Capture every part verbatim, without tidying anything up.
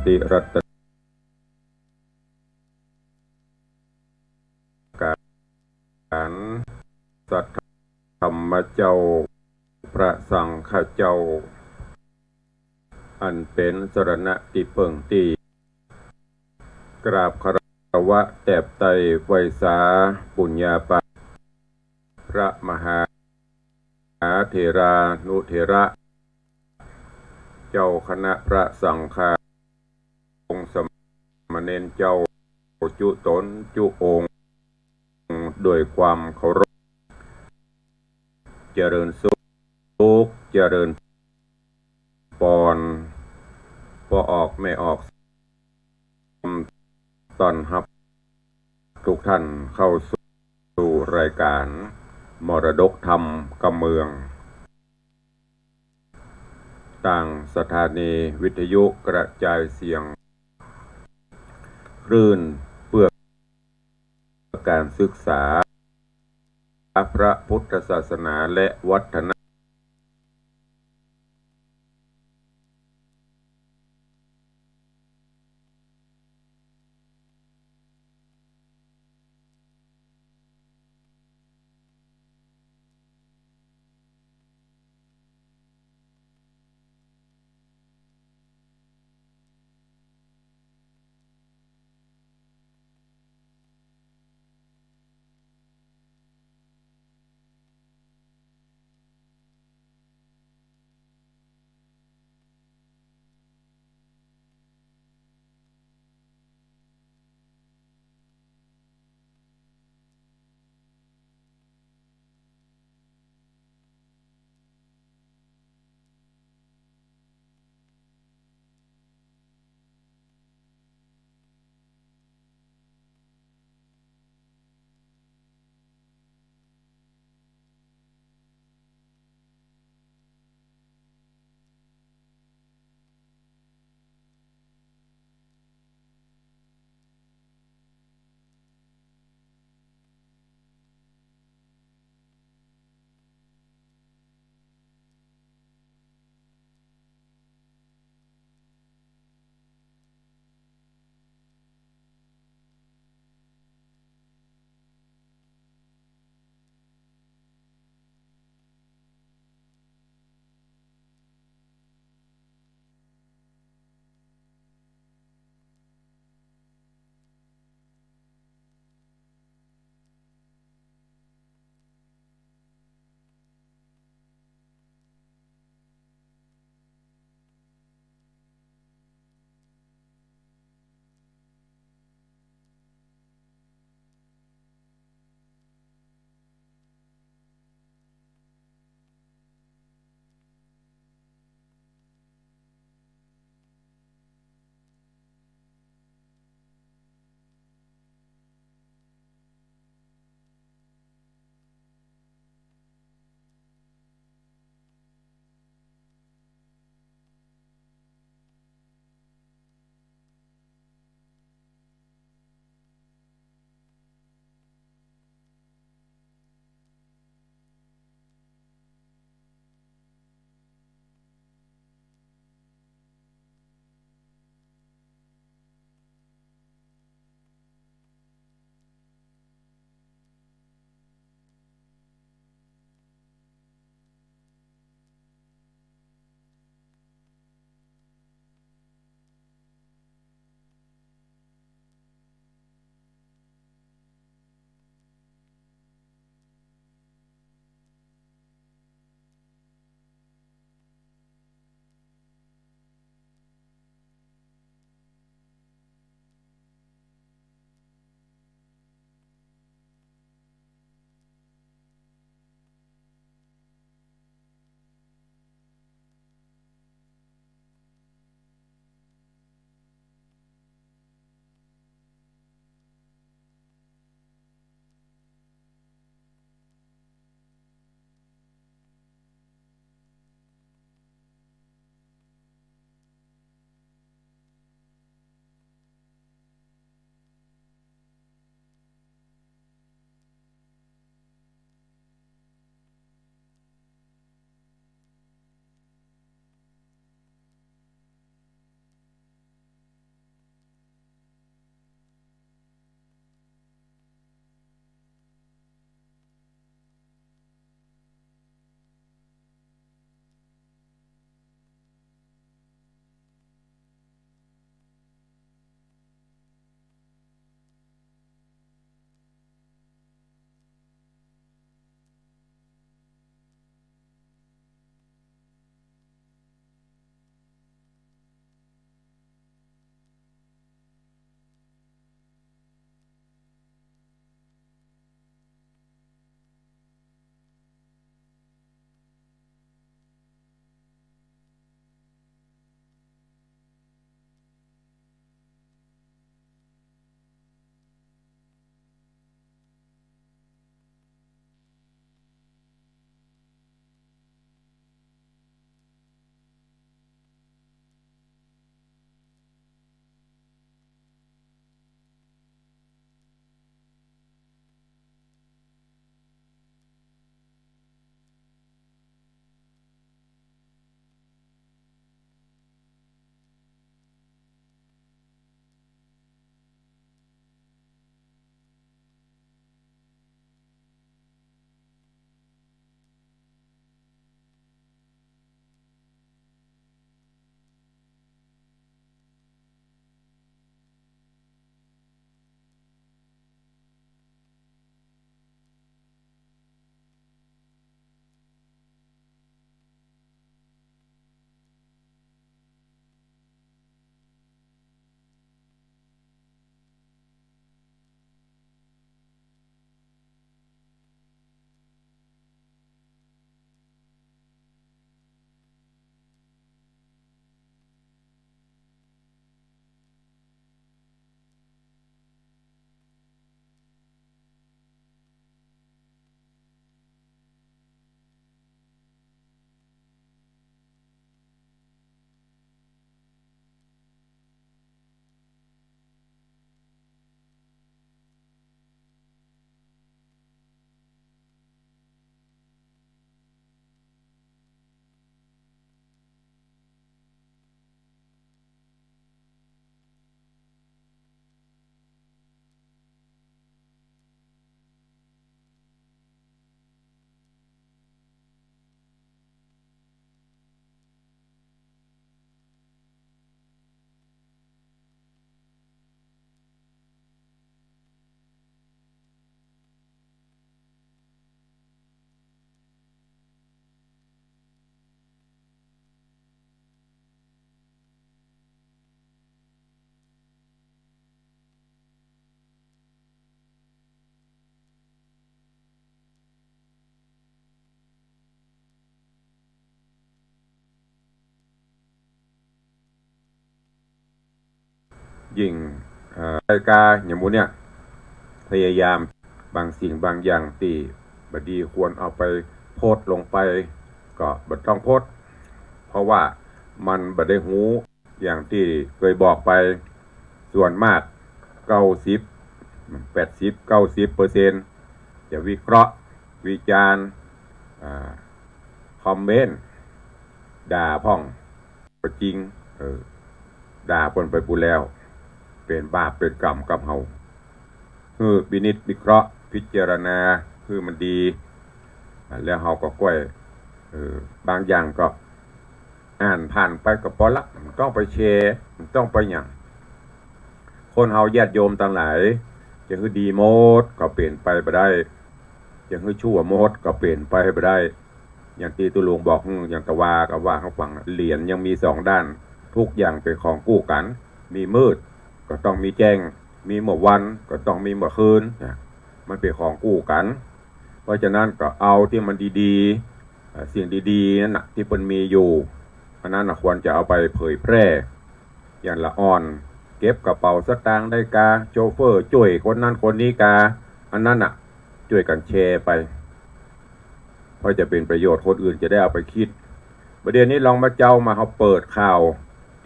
ติรัตน การ สัทธรรมเจ้า พระสังฆเจ้า อันเป๋นสรณะตี้เปิ้งตี้ กราบคารวะแตบไตร่ไหว้สาปุญญาปา พระมหาเถรานุเถระ เจ้าคณะพระสังฆา องค์สามเณรเจ้า จุต๋นจุองค์ ด้วยความเคารพ เจริญสุข เจริญปอน ป้อออกแม่ออก ต้อนฮับทุกท่านเข้าสู่รายการมรดกธรรมกำเมือง ตางสถานีวิทยุกระจายเสียงคลื่นเพื่อการศึกษาพระพุทธศาสนาและวัฒน ยิ่ง เอ่อ รายก๋าอย่างหมู่เนี่ย พยายาม บางสิ่งบางอย่างตี้บ่ดีควรเอาไปโพสต์ลงไป ก็บ่ต้องโพสต์ เพราะว่ามันบ่ได้ฮู้ อย่างตี้เกยบอกไป ส่วนมาก เก้าสิบ แปดสิบ เก้าสิบเปอร์เซ็นต์ จะวิเคราะห์ วิจารณ์ อ่า คอมเมนต์ ด่าพ่อง บ่จริง เออ ด่าเปิ้นไปปู้นแล้ว เป๋นบาปเป๋นก๋รรมกับเฮา หื้อพินิจวิเคราะห์พิจารณาหื้อมันดี อ่า แล้วเฮาก็ก้อย เออ บางอย่างก็อ่านผ่านไปก็ปอละ บ่ต้องไปแชร์ บ่ต้องไปหยัง คนเฮาญาติโยมตังหลาย จะหื้อดีหมดก็เป๋นไปบ่ได้ จะหื้อชั่วหมดก็เป๋นไปบ่ได้ อย่างตี้ตุ๊ลุงบอก หื้อ อย่างตะวาก็ว่าหื้อฟัง เหรียญยังมีสองด้าน ทุกอย่างเป๋นของกู้กั๋น มีมืดก็ต้องมีแจ้ง มีเมื่อวันก็ต้องมีเมื่อคืนนะ มันเป๋นของกู้กั๋น เพราะฉะนั้นก็เอาตี้มันดีๆ เอ่อ สิ่งดีๆ นั่นน่ะ ตี้เปิ้นมีอยู่ อันนั้นน่ะควรจะเอาไปเผยแพร่ อย่างละอ่อน เก็บกระเป๋าสตางค์ได้กา โชเฟอร์จ้วยคนนั้นคนนี้กา อันนั้นน่ะ จ้วยกั๋นแชร์ไป เพราะจะเป๋นประโยชน์ คนอื่นจะได้เอาไปคิด บ่าเดี่ยวนี้ลองมาเจ๊ามาเฮาเปิดข่าว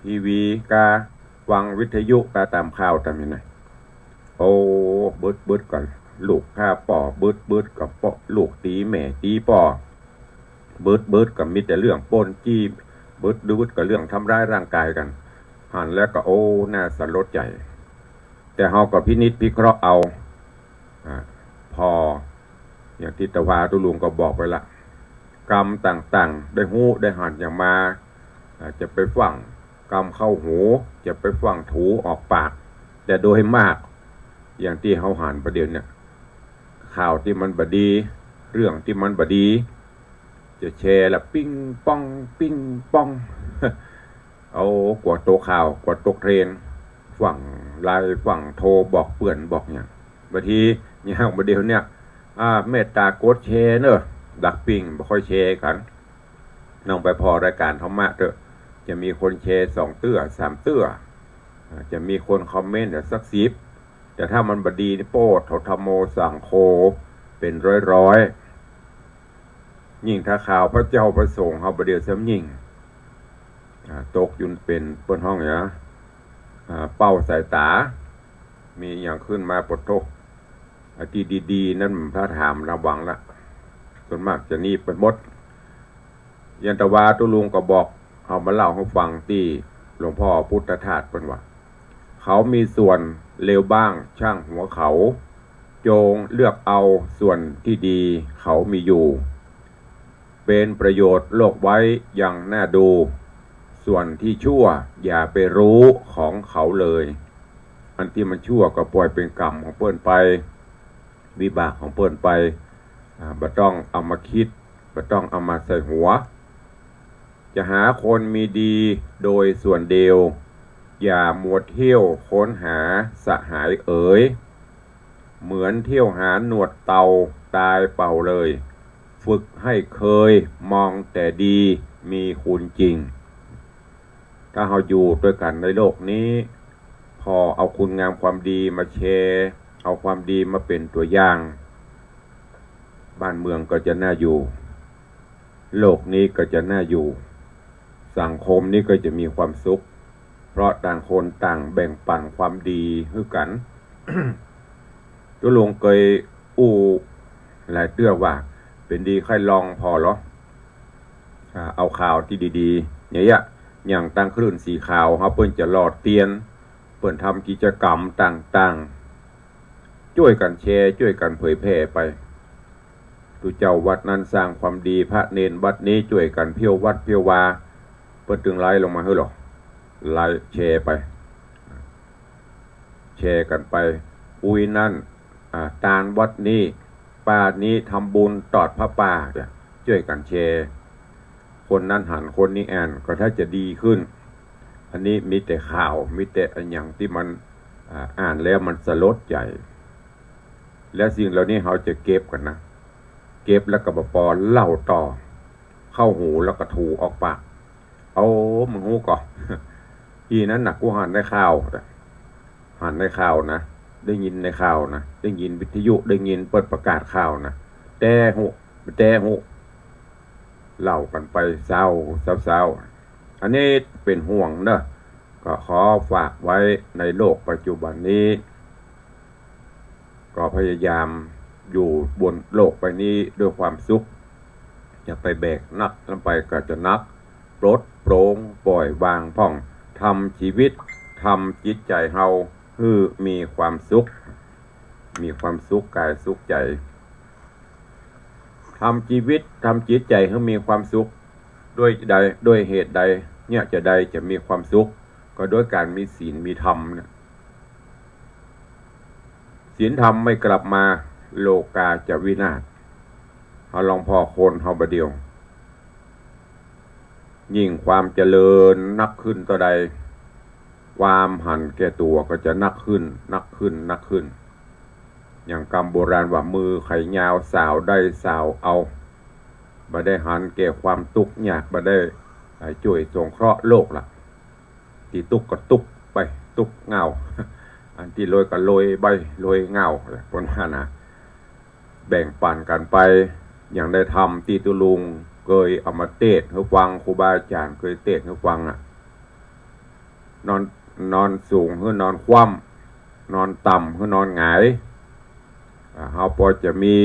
ทีวีกา ฟังวิทยุกา ต๋ามข่าวต๋ามนี่นะ โอ้ บึดๆ ก็ลูกฆ่าป้อ บึดๆ ก็ป้อ ลูกตี๋แม่ตี๋ป้อ บึดๆ ก็มีแต่เรื่องปล้นจี้ บึดๆ ก็เรื่องทำร้ายร่างกายกั๋น หันแล้วก็ โอ้ น่าสลดใจ๋ แต่เฮาก็พินิจพิเคราะห์เอา อ่า พอ อย่างตี้ตะวาตุ๊ลุงก็บอกไปละ กรรมต่างๆ ได้ฮู้ได้หันอย่างมา อ่า จะไปฟั่งกำเข้าหู จะไปฟั่งถูออกปาก แต่โดยมาก อย่างตี้เฮาหันบ่าเดี่ยวเนี่ย ข่าวตี้มันบ่ดี เรื่องตี้มันบ่ดี จะแชร์ละปิ้งป้อง ปิ้งป้อง เอา กั๋วตกข่าว กั๋วตกเทรนด์ ฟั่งไลน์ ฟั่งโทรบอกเปื้อนบอกหยัง บางทีอย่างบ่าเดี่ยวเนี่ย อ่า เมตตากดแชร์เน่อ ดักปิ้งบ่ค่อยแชร์กั๋น น้องไปผ่อรายก๋านธรรมะเต๊อะ จะมีคนแชร์สองเตื้อ สามเตื้อ อ่า จะมีคนคอมเมนต์สักสิบ แต่ถ้ามันบ่ดีนี่ โป๊ด โถ ธัมโม สังโฆ เป๋นร้อยๆ ยิ่งถ้าข่าวพระเจ้าพระสงฆ์เฮาบ่าเดี่ยวซ้ำยิ่ง อ่า ตกอยู่เป๋นเปิ้นฮ้องหยัง อ่า เป้าสายต๋า มีหยังขึ้นมาปะโถ ไอ้ตี้ดีๆ นั้นถ้าถามระวังละ ส่วนมากจะหนีไปหมด อย่างตะวาตุ๊ลุงก็บอก เอามาเล่าหื้อฟังตี้หลวงพ่อพุทธทาสเปิ้นว่า เขามีส่วนเลวบ้างช่างหัวเขา จงเลือกเอาส่วนตี้ดีเขามีอยู่ เป๋นประโยชน์โลกไว้ยังน่าดู ส่วนตี้ชั่วอย่าไปรู้ของเขาเลย อันตี้มันชั่วก็ปล่อยเป๋นกรรมของเปิ้นไป วิบากของเปิ้นไป อ่า บ่ต้องเอามาคิด บ่ต้องเอามาใส่หัว จะหาคนมีดีโดยส่วนเดียว อย่ามัวเที่ยวค้นหาสหายเอ๋ย เหมือนเที่ยวหาหนวดเต่าตายเปล่าเลย ฝึกให้เคยมองแต่ดีมีคุณจริง ถ้าเฮาอยู่ตวยกั๋นในโลกนี้ ผ่อเอาคุณงามความดีมาแชร์ เอาความดีมาเป๋นตั๋วอย่าง บ้านเมืองก็จะน่าอยู่ โลกนี้ก็จะน่าอยู่ สังคมนี้ก็จะมีความสุข เพราะต่างคนต่างแบ่งปั๋นความดีหื้อกั๋น ตุ๊ลุงเกยอู้หลายเตื้อว่า เป๋นดีใค่ลองผ่อลอ อ่า เอาข่าวตี้ดีๆ อย่างเนี้ย อย่างตางคลื่นสีขาวเฮา เปิ้นจะหล่อเตียน เปิ้นทำกิจกรรมต่างๆ จ้วยกั๋นแชร์ จ้วยกั๋นเผยแผ่ไป ตุ๊เจ้าวัดนั้นสร้างความดี พระเณรวัดนี้จ้วยกั๋นเผี้ยววัดเผี้ยววา เปิ้นตึงไลก์ลงมาหื้อลอ ไลก์แชร์ไป แชร์กั๋นไป อุ๊ยนั่น อ่า ตานวัดนี้ ป้านี้ทำบุญตอดผ้าป่า จ้ะ จ้วยกั๋นแชร์ คนนั้นหัน คนนี้อ่าน ก็ถ้าจะดีขึ้น อันนี้มีแต่ข่าว มีแต่อะหยังตี้มัน อ่า อ่านแล้วมันสลดใจ๋ และสิ่งเหล่านี้เฮาจะเก็บกั๋นนะ เก็บแล้วก็บ่ปอเล่าต่อ เข้าหูแล้วก็ถูออกปาก เอา มึงฮู้ก่อ อีนั้นน่ะ กูหันได้ข่าว หันในข่าวนะ ได้ยินในข่าวนะ ได้ยินวิทยุ ได้ยินเปิ้นประกาศข่าวนะ แต่ฮู้ แต่ฮู้ เล่ากั๋นไปเซ้า เซ้าๆ อันนี้เป๋นห่วงเนาะ ก็ขอฝากไว้ในโลกปัจจุบันนี้ ก็พยายามอยู่บนโลกใบนี้ด้วยความสุข อย่าไปแบกหนัก ล้ำไปก็จะหนัก ปลดโปร่งปล่อยวางพ่อง ทำจีวิต ทำจิตใจ๋เฮาหื้อมีความสุข มีความสุขกายสุขใจ๋ ทำจีวิต ทำจิตใจ๋หื้อมีความสุข ด้วยใด ด้วยเหตุใด เนี่ยจะใดจะมีความสุข ก็ด้วยก๋านมีศีลมีธรรมเนี่ย ศีลธรรมไม่กลับมา โลกาจะวินาศ เฮาลองผ่อคนเฮาบ่าเดี่ยว ยิ่งความเจริญนักขึ้นเต้าใด ความหันแก่ตั๋วก็จะนักขึ้น นักขึ้น นักขึ้น อย่างกำโบราณว่า มือใผยาวสาวได้สาวเอา บ่ได้หันแก่ความตุ๊กข์ยาก บ่ได้ อ่า จ้วยสงเคราะห์โลกละ ตี้ตุ๊กข์ก็ตุ๊กข์ไป ตุ๊กข์เหงา อันตี้รวยก็รวยไป รวยเหงา เปิ้นว่านะ แบ่งปั๋นกั๋นไป อย่างในธรรมตี้ตุ๊ลุงเกยเอามาเตศน์หื้อฟัง ครูบาอาจ๋ารย์เกยเตศน์หื้อฟังอะ นอน นอนสูงหื้อนอนคว่ำ นอนต่ำหื้อนอนหงาย อ่า เฮาปอจะมี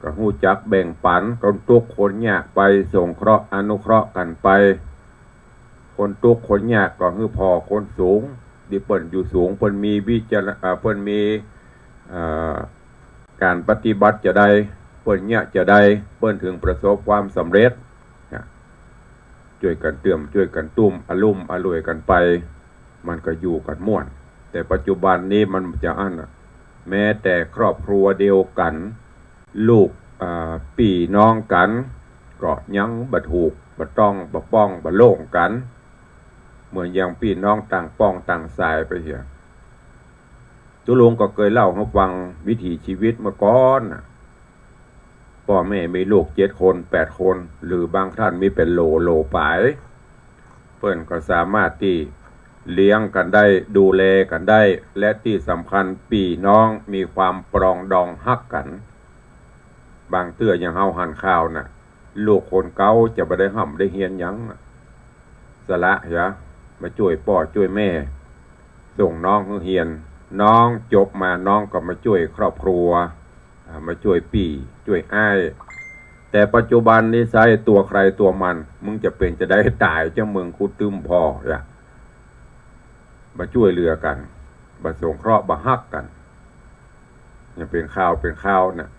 ก็ฮู้จักแบ่งปั๋นคนตุ๊กข์คนยากไป สงเคราะห์อนุเคราะห์กั๋นไป คนตุ๊กข์คนยากก็หื้อผ่อคนสูง ตี้เปิ้นอยู่สูง เปิ้นมีวิจาร- เอ่อ เปิ้นมี เอ่อ ก๋านปฏิบัติจะใด เปิ้นเนี่ยจะใด เปิ้นถึงประสบความสำเร็จ นะ จ้วยกั๋นเตื้อม จ้วยกั๋นตุ้ม อะลุ่มอล่วยกั๋นไป มันก็อยู่กั๋นม่วน แต่ปัจจุบันนี้มันจะอั้นน่ะ แม้แต่ครอบครัวเดียวกั๋น ลูก อ่า ปี้น้องกั๋น ก็ยังบ่ถูก บ่ต้อง บ่ป้อง บ่โล่งกั๋น เหมือนอย่างปี้น้องต่างป้องต่างสายไปเหีย ตุ๊ลุงก็เกยเล่าหื้อฟังวิถีชีวิตเมื่อก่อนน่ะ ป้อแม่มีลูกเจ็ดคน แปดคน หรือบางต้านมีเป๋นโหล โหลป๋าย เปิ้นก็สามารถตี้เลี้ยงกั๋นได้ ดูแลกั๋นได้ และตี้สำคัญปี้น้องมีความปรองดองฮักกั๋น บางเตื้ออย่างเฮาหันข่าวน่ะ ลูกคนเก๊าจะบ่ได้ฮ่ำได้เฮียนหยังน่ะ สละเหีย มาจ้วยป้อจ้วยแม่ ส่งน้องหื้อเฮียน น้องจบมาน้องก็มาจ้วยครอบครัว อ่า มาจ้วยปี้จ้วยอ้าย แต่ปัจจุบันนี้ใซ้ตั๋วใผตั๋วมัน มึงจะเป๋นจะใดต๋าย เจ้าเมืองกูตึมผ่อเหีย บ่จ้วยเหลือกั๋น บ่สงเคราะห์ บ่ฮักกั๋น ยังเป๋นข่าวเป๋นข่าวน่ะ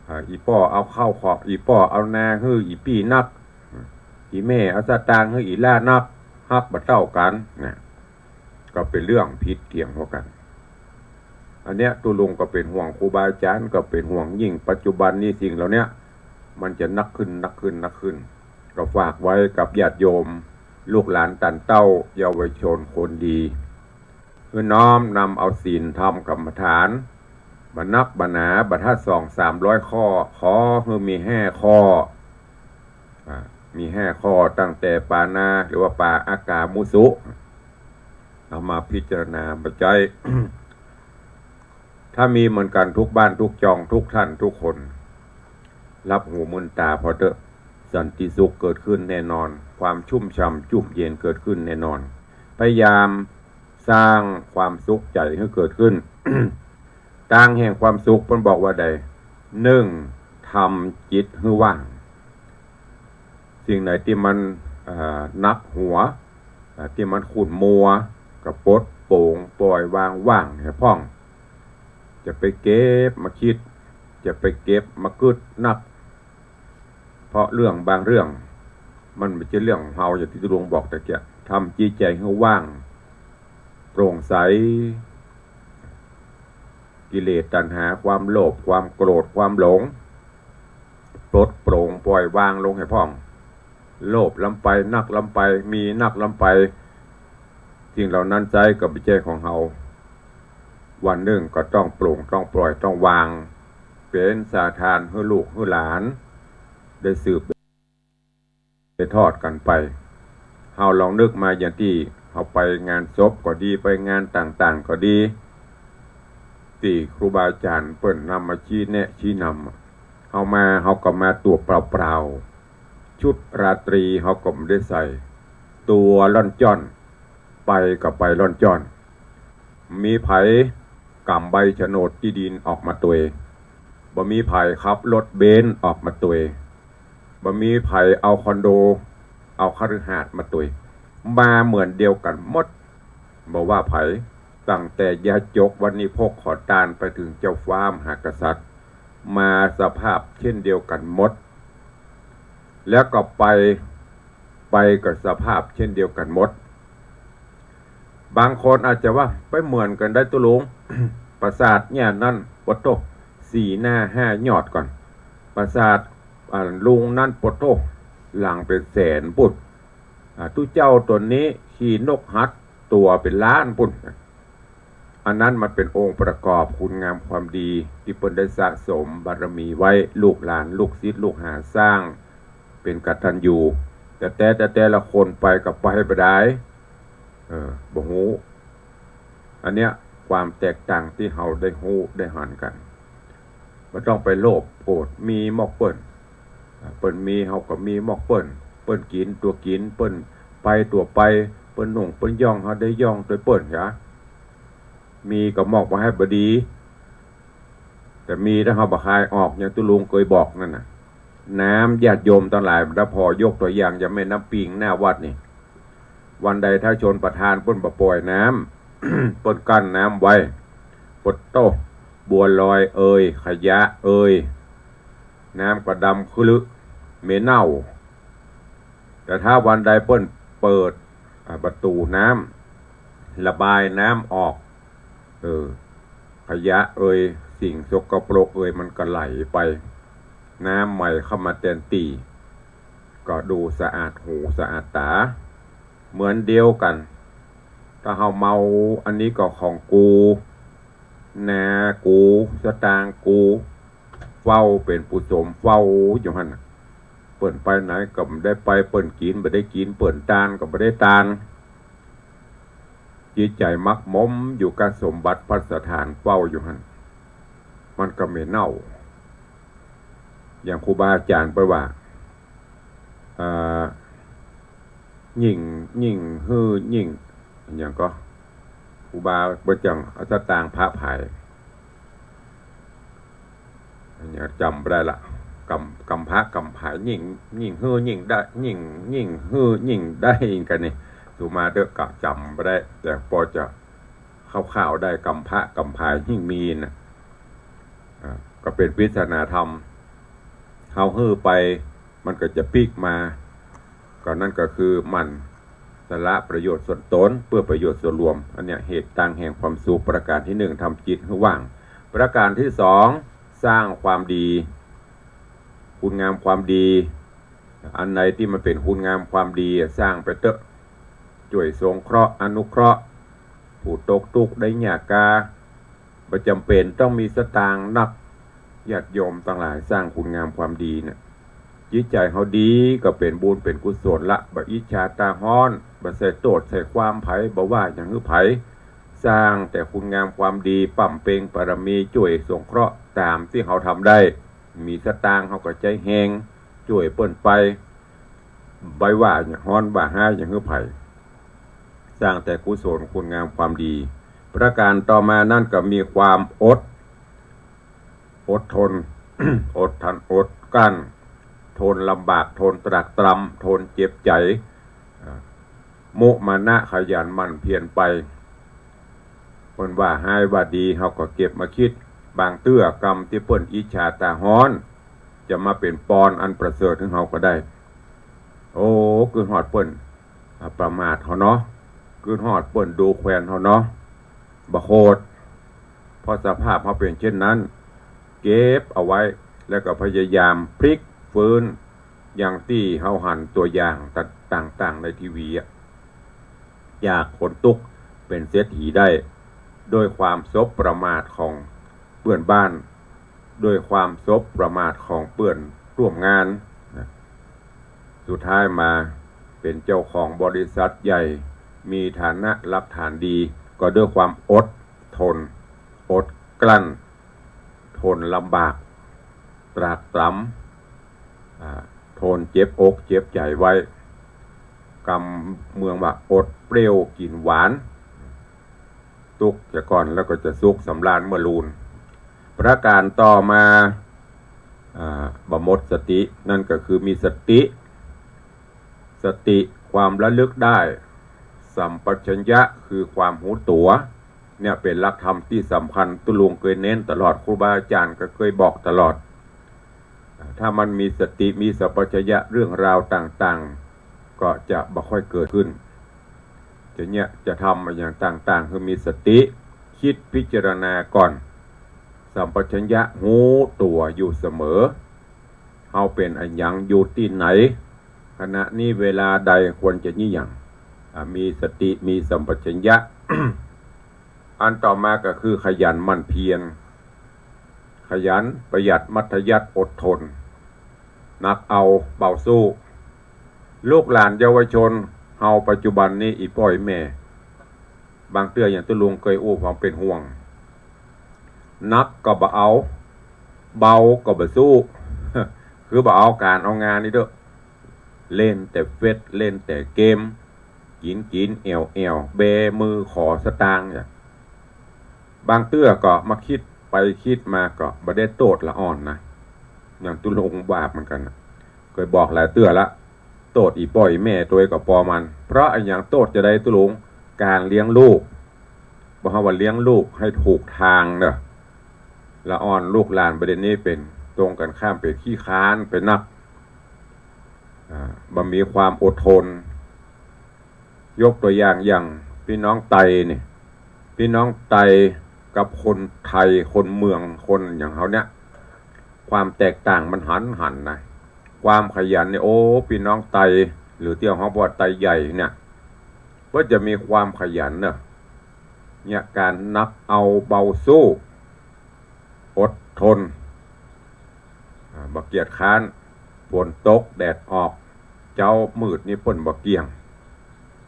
อ่า อี่ป้อเอาข้าวของ อี่ป้อเอานาหื้ออี่ปี้นัก อี่แม่เอาสตางค์หื้ออี่หล้านัก ฮักบ่เต้ากั๋น นะ ก็เป๋นเรื่องผิดเถียงหัวกั๋น อันเนี้ยตุ๊ลุงก็เป๋นห่วงครูบาอาจ๋ารย์ ก็เป๋นห่วงยิ่งปัจจุบันนี้สิ่งเหล่าเนี้ย มันจะนักขึ้น นักขึ้น นักขึ้น ก็ฝากไว้กับญาติโยม ลูกหลานต้านเต้า เยาวชนคนดี หื้อน้อมนำเอาศีลธรรมกรรมฐาน บ่นักบ่หนา บ่ทัดสองสามร้อยข้อ ขอหื้อมีห้าข้อ อ่า มีห้าข้อ ตั้งแต่ปานา หรือว่าปาอากามุสุ เอามาพิจารณาบ่ใจ๊ ถ้ามีเหมือนกั๋นทุกบ้านทุกจองทุกต้านทุกคน หลับหูมืนต๋าผ่อเต๊อะ สันติสุขเกิดขึ้นแน่นอน ความชุ่มฉ่ำจุ่มเย็นเกิดขึ้นแน่นอน พยายามสร้างความสุขใจ๋หื้อเกิดขึ้น ตางแห่งความสุขเปิ้นบอกว่าใด นึ่ง ทำจิตหื้อว่าง สิ่งไหนตี้มัน เอ่อ หนักหัว เอ่อ ตี้มันขุ่นมัว ก็ปลดโปร่งปล่อยวาง ว่างหื้อพ่อง จะไปเก็บมาคิด จะไปเก็บมากึ๊ดนัก เพราะเรื่องบางเรื่อง มันบ่ใจ้เรื่องของเฮา อย่างตี้ตุ๊ลุงบอกตะเกียะ ทำจิตใจ๋หื้อว่าง โปร่งใส กิเลสตัณหา ความโลภ ความโกรธ ความหลง ปลดโปร่งปล่อยวางลงหื้อพ่อง โลภล้ำไป นักล้ำไป มีนักล้ำไป สิ่งเหล่านั้นไซร้ก็บ่ใจ้ของเฮา วันนึ่งก็ต้องโปร่ง ต้องปล่อย ต้องวาง เป๋นสาทานหื้อลูกหื้อหลาน ได้สืบ ได้ทอดกั๋นไป เฮาลองนึกมาอย่างตี้ เฮาไปงานศพก็ดี ไปงานต่างๆ ก็ดี ตี้ครูบาอาจ๋ารย์เปิ้นนำมาชี้แนะชี้นำ เฮามา เฮาก็มาตั๋วเปล่าๆ ชุดราตรีเฮาก็บ่ได้ใส่ ตั๋วล่อนจ้อน ไปก็ไปล่อนจ้อน มีใผก๋ำใบโฉนดตี้ดินออกมาตวย บ่มีใผขับรถเบนซ์ออกมาตวย บ่มีใผเอาคอนโด เอาคฤหาสน์มาตวย มาเหมือนเดียวกั๋นหมด บ่ว่าใผ ตั้งแต่ยาจก วณิพก ขอตาน ไปเถิงเจ้าฟ้ามหากษัตริย์ มาสภาพเช่นเดียวกั๋นหมด แล้วก็ไป ไปก็สภาพเช่นเดียวกั๋นหมด บางคนอาจจะว่า ไปเหมือนกั๋นได้ตุ๊ลุง ปราสาทเยียะนั้น ปะโต้ สี่หน้าห้ายอดก่อน ปราสาท อ่า ลุงนั้น ปะโต้ หลังเป๋นแสนปุ้น อ่า ตุ๊เจ้าตั๋วนี้ขี่นกหัดตั๋วเป๋นล้านปุ้น อันนั้นมันเป๋นองค์ประกอบคุณงามความดีตี้เปิ้นได้สะสมบารมีไว้ ลูกหลานลูกศิษย์ลูกหาสร้างเป๋นกตัญญู แต่ แต่ แต่ แต่ละคนไปก็ไปบ่ดาย เออ บ่ฮู้ อันเนี้ยความแตกต่างตี้เฮาได้ฮู้ได้หันกั๋น บ่ต้องไปโลภโกรธ มีหมอกเปิ้น อ่า เปิ้นมีเฮาก็มีหมอกเปิ้น เปิ้นกิ๋นตั๋วกิ๋น เปิ้นไปตั๋วไป เปิ้นนุ่งเปิ้นย่อง เฮาได้ย่องตวยเปิ้น หยา มีก็มอบบ่หื้อบ่ดี แต่มีถ้าเฮาบ่คายออก อย่างตุ๊ลุงเกยบอกนั่นน่ะ น้ำญาติโยมตังหลาย ถ้าผ่อยกตั๋วอย่างอย่างแม่น้ำปิงหน้าวัดนี่ วันใดถ้าชลประทานเปิ้นบ่ป่อยน้ำ เปิ้นกั้นน้ำไว้ ปะโต้ บัวลอยเอย ขยะเอย น้ำก็ดำคลึ เหม็นเน่า แต่ถ้าวันใดเปิ้นเปิด อ่า ประตู๋น้ำ ระบายน้ำออก เออ ขยะเอย สิ่งสกปรกเอย มันก็ไหลไป น้ำใหม่เข้ามาแตนตี้ ก็ดูสะอาดหูสะอาดต๋า เหมือนเดียวกั๋น ถ้าเฮาเมา อันนี้ก็ของกู นากู สตางค์กู เฝ้าเป๋นผู้สมเฝ้าอยู่หั้นน่ะ เปิ้นไปไหนก็บ่ได้ไป เปิ้นกิ๋นบ่ได้กิ๋น เปิ้นตานก็บ่ได้ตาน จิตใจ๋หมักหมมอยู่กับสมบัติภัสถานเฝ้าอยู่หั้น มันก็เหม็นเน่า อย่างครูบาอาจ๋ารย์เปิ้นว่า เอ่อ ยิ่ง ยิ่งหื้อ ยิ่ง อะหยังก็ ครูบาเปิ้นจั่งเอาสตางค์พระผาย อะหยังจ๋ำบ่ได้ละ กำ กำพระกำผาย ยิ่ง ยิ่งหื้อ ยิ่งได้ ยิ่ง ยิ่งหื้อ ยิ่งได้กั๋นนี่ สุมาเต๊อะ ก็จ๋ำบ่ได้ แต่ปอจะคร่าวๆ ได้ กำพระกำผายยิ่งมีน่ะ อ่า ก็เป๋นปริศนาธรรม เฮาหื้อไป มันก็จะปิ๊กมา ก็นั่นก็คือหมั่นสละประโยชน์ส่วนตนเพื่อประโยชน์ส่วนรวม อันเนี้ยเหตุตั้งแห่งความสุขประการตี้หนึ่ง ทำจิตหื้อว่าง ประการตี้สอง สร้างความดี คุณงามความดี อันไหนตี้มันเป๋นคุณงามความดี สร้างไปเต๊อะ จ้วยสงเคราะห์อนุเคราะห์ ผู้ตกตุ๊กข์ได้ยากกา บ่จ๋ำเป๋นต้องมีสตางค์นัก ญาติโยมตังหลาย สร้างคุณงามความดีน่ะ จิตใจ๋เฮาดีก็เป๋นบุญเป๋นกุศลละ บ่อิจฉาตาฮ้อน บ่ใส่โต้ษใส่ความใผ บ่ว่าหยังหื้อใผ สร้างแต่คุณงามความดี บำเพ็ญบารมี จ้วยสงเคราะห์ต๋ามตี้เฮาทำได้ มีสตางค์เฮาก็ใจ๊แฮง จ้วยเปิ้นไป บ่ว่าฮ้อนว่าฮ้ายหยังหื้อใผ สร้างแต่กุศลคุณงามความดี ประการต่อมานั้นก็มีความอด อดทน อดทน อดกลั้น ทนลำบาก ทนตรากตรำ ทนเจ็บใจ๋ อ่า มุมานะขยันหมั่นเพียรไป เปิ้นว่าฮ้ายว่าดี เฮาก็เก็บมาคิด บางเตื้อกำตี้เปิ้นอิจฉาตาฮ้อน จะมาเป๋นปอนอันประเสริฐหื้อเฮาก็ได้ โอ้ กึ๊ดฮอดเปิ้น อ่า ประมาทเฮาเนาะ กึ๊ดฮอดเปิ้นดูแควนเฮาเนาะ บ่โขด เพราะสภาพเฮาเป๋นเช่นนั้น เก็บเอาไว้ แล้วก็พยายามพลิกฟื้น อย่างตี้เฮาหันตั๋วอย่างต่างๆ ในทีวีอะ จากคนตุ๊กข์เป๋นเศรษฐีได้ ด้วยความสบประมาทของเปื้อนบ้าน ด้วยความสบประมาทของเปื้อนร่วมงานนะ สุดท้ายมาเป๋นเจ้าของบริษัทใหญ่ มีฐานะรากฐานดี ก็ด้วยความอดทน อดกลั้น ทนลำบาก ตรากตรำ อ่า ทนเจ็บอกเจ็บใจ๋ไว้ กำเมืองว่าอดเปรี้ยวกิ๋นหวาน ตุ๊กเสียก่อนแล้วก็จะสุขสำราญเมื่อลูน ประก๋านต่อมา อ่า บ่หมดสติ นั่นก็คือมีสติ สติความระลึกได้ สัมปชัญญะคือความฮู้ตั๋ว เนี่ยเป๋นหลักธรรมตี้สำคัญ ตุ๊ลุงเกยเน้นตลอด ครูบาอาจ๋ารย์ก็เกยบอกตลอด ถ้ามันมีสติมีสัมปชัญญะ เรื่องราวต่างๆ ก็จะบ่ค่อยเกิดขึ้น จะเนี่ยจะทำอะหยังต่างๆ คือมีสติ กึ๊ดพิจารณาก่อน สัมปชัญญะฮู้ตั๋วอยู่เสมอ เฮาเป๋นอะหยังอยู่ตี้ไหน ขณะนี้เวลาใดควรจะเยียะหยัง อ่า มีสติมีสัมปชัญญะ อันต่อมาก็คือขยันหมั่นเพียร ขยัน ประหยัด มัธยัสถ์ อดทน หนักเอาเบาสู้ ลูกหลานเยาวชนเฮาปัจจุบันนี้ อี่ป้ออี่แม่ บางเตื้ออย่างตุ๊ลุงเกยอู้ความเป๋นห่วง หนักก็บ่เอา เบาก็บ่สู้ คือบ่เอาก๋านเอางานนี้เต๊อะ เล่นแต่เฟซ เล่นแต่เกม กิ๋นกิ๋นแอ่วแอ่ว แบมือขอสตางค์เนี่ย บางเตื้อก็มากึ๊ดไปกึ๊ดมาก็บ่ได้โต้ษละอ่อนนะ อย่างตุ๊ลุงบาปเหมือนกั๋นน่ะ เกยบอกหลายเตื้อละ โต้ษอี่ป้ออี่แม่ตวยก็ปอมัน เพราะอะหยังโต้ษจะได้ตุ๊ลุง ก๋านเลี้ยงลูก บ่เฮาว่าเลี้ยงลูกหื้อถูกตางเน่อ ละอ่อนลูกหลานบ่าเดี่ยวนี้เป๋นตรงกั๋นข้าม เป๋นขี้คร้านไปนัก อ่า บ่มีความอดทน ยกตั๋วอย่าง อย่างปี้น้องไตนี่ ปี้น้องไตกับคนไทย คนเมือง คนอย่างเฮาเนี่ย ความแตกต่างมันหันหันนะ ความขยันเนี่ย โอ้ ปี้น้องไต หรือตี้เฮาว่าไตใหญ่เนี่ย เปิ้นจะมีความขยันเน่อ เนี่ยก๋านหนักเอาเบาสู้ อดทน อ่า บ่เกียจคร้าน ฝนตกแดดออก เจ๊ามืดนี่เปิ้นบ่เกี่ยง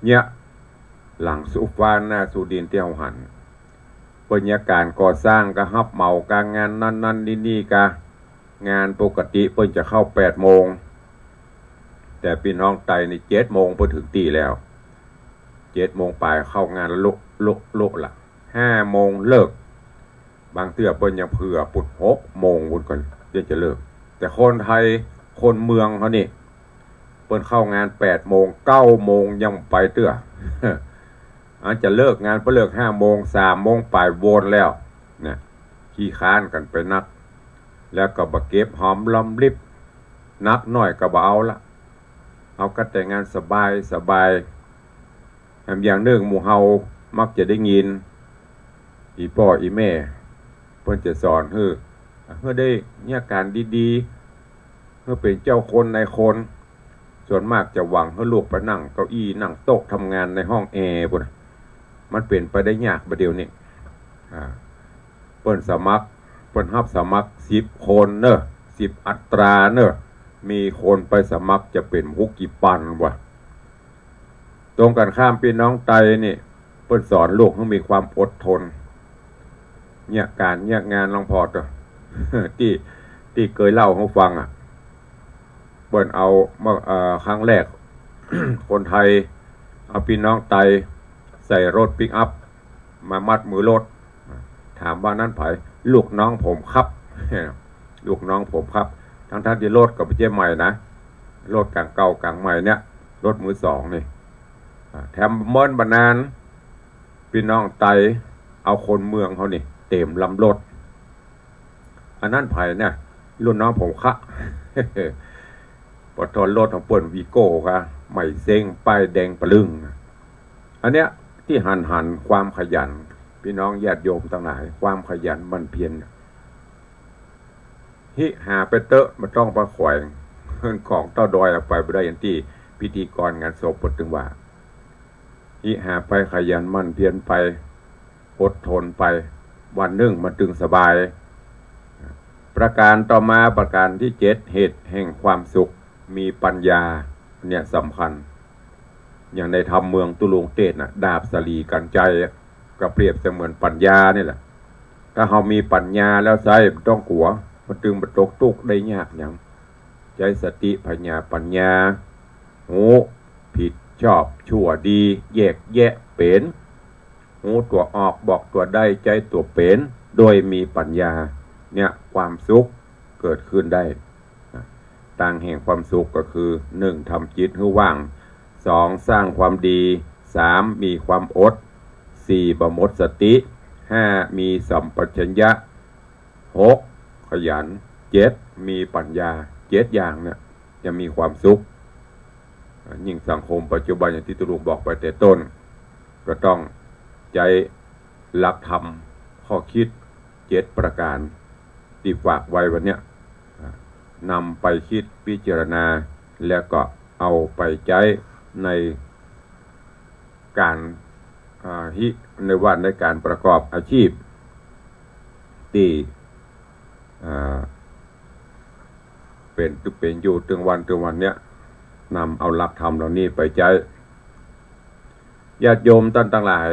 เนี่ย หลังสู้ฟ้าหน้าสู้ดินตี้เฮาหัน เปิ้นเนี่ยก๋านก่อสร้างก็ฮับเหมาก๋านงานนั้นๆ นี่ๆ กา งานปกติเปิ้นจะเข้าแปดโมง แต่ปี้น้องไตนี่เจ็ดโมงเปิ้นเถิงตี้แล้ว เจ็ดโมงป๋ายเข้างานละ โละโละโละละ ห้าโมงเลิก บางเตื้อเปิ้นยังเผื่อปุ้นหกโมงปุ้นก่อน เปิ้นจะเลิก แต่คนไทย คนเมืองเฮานี่ เปิ้นเข้างานแปดโมง เก้าโมงยังไปเตื้อ อันจะเลิกงานเปิ้นเลิกห้าโมง สามโมงป๋ายโวนแล้ว เนี่ย ขี้คร้านกั๋นไปนัก แล้วก็บ่เก็บหอมรอมริบ หนักน้อยก็บ่เอาละ เอากั๋นแต่งานสบายสบาย แถมอย่างนึ่งหมู่เฮามักจะได้ยิน อี่ป้ออี่แม่ เปิ้นจะสอนหื้อ หื้อได้เนี่ยก๋านดีๆ หื้อเป๋นเจ้าคนนายคน ส่วนมากจะหวังหื้อลูกไปนั่งเก้าอี้นั่งโต๊ะทำงานในห้องแอร์ปุ้นน่ะ มันเป๋นไปได้ยากบ่าเดี่ยวนี้ อ่า เปิ้นสมัคร เปิ้นฮับสมัครสิบคนเน่อ สิบอัตราเน่อ มีคนไปสมัครจะเป๋นบ่ฮู้กี่ปันวะ ตรงกั๋นข้ามปี้น้องไตนี่ เปิ้นสอนลูกหื้อมีความอดทน เนี่ยก๋านเนี่ยงานหลวงพ่อเต๊อะ ตี้ ตี้เกยเล่าหื้อฟังอะ เปิ้นเอามา เอ่อ ครั้งแรก คนไทยเอาปี้น้องไตใส่รถปิกอัพ มามัดมือรถ ถามว่านั้นใผ ลูกน้องผมครับ ลูกน้องผมครับ ทั้งๆ ตี้รถก็บ่ใจ้ใหม่นะ รถก๋างเก่าก๋างใหม่เนี่ย รถมือสองนี่ อ่า แถมเมินบ่นาน ปี้น้องไตเอาคนเมืองเฮานี่เต๋มลำรถ อันนั้นใผเนี่ย รุ่นน้องผมคะ ปอทอนรถของเปิ้นวีโก้คะ ใหม่เซ้ง ป้ายแดงปะลึ้ง อันเนี้ยตี้หันหันความขยัน ปี้น้องญาติโยมตังหลาย ความขยันหมั่นเพียรเนี่ย หิหาไปเต๊อะ บ่ต้องไปแขวง เงินของเต้าดอยเอาไปบ่ได้ อย่างตี้พิธีกรงานศพเปิ้นตึงว่า หิหาไป ขยันหมั่นเพียรไป อดทนไป วันนึ่งมันตึงสบาย ประก๋านต่อมา ประก๋านตี้เจ็ด เหตุแห่งความสุข มีปัญญา เนี่ยสำคัญ อย่างในธรรมเมืองตุลุงเตศน์น่ะ ดาบสาลีกัญชัย ก็เปรียบเสมือนปัญญานี่แหละ ถ้าเฮามีปัญญาแล้วใจ๊ บ่ต้องกั๋ว มันจึงบ่ตกตุ๊กข์ได้ยากหยัง ใจ๊สติผญาปัญญา ฮู้ผิดชอบชั่วดี แยกแยะเป๋น ฮู้ตั๋วออกบอกตั๋วได้ ใจ๊ตั๋วเป๋น โดยมีปัญญา เนี่ย ความสุขเกิดขึ้นได้ ตางแห่งความสุขก็คือ หนึ่ง ทำจิตหื้อว่าง สอง สร้างความดี สาม มีความอด สี่ บ่หมดสติ ห้า มีสัมปชัญญะ หก ขยัน เจ็ด มีปัญญา เจ็ดอย่างเนี่ยจะมีความสุข ยิ่งสังคมปัจจุบันอย่างตี้ตุ๊ลุงบอกไปแต่ต้น ก็ต้องใจ๊หลักธรรมข้อคิดเจ็ดประก๋านตี้ฝากไว้วันเนี้ย นำไปคิดพิจารณา แล้วก็เอาไปใจ๊ในก๋าน อ่า ฮิ ในว่าในก๋านประกอบอาชีพตี้ อ่า เป๋นตุ๊กเป๋นอยู่ตึงวันตึงวันเนี้ย นำเอาหลักธรรมเหล่านี้ไปใจ๊ ญาติโยมต้านตังหลาย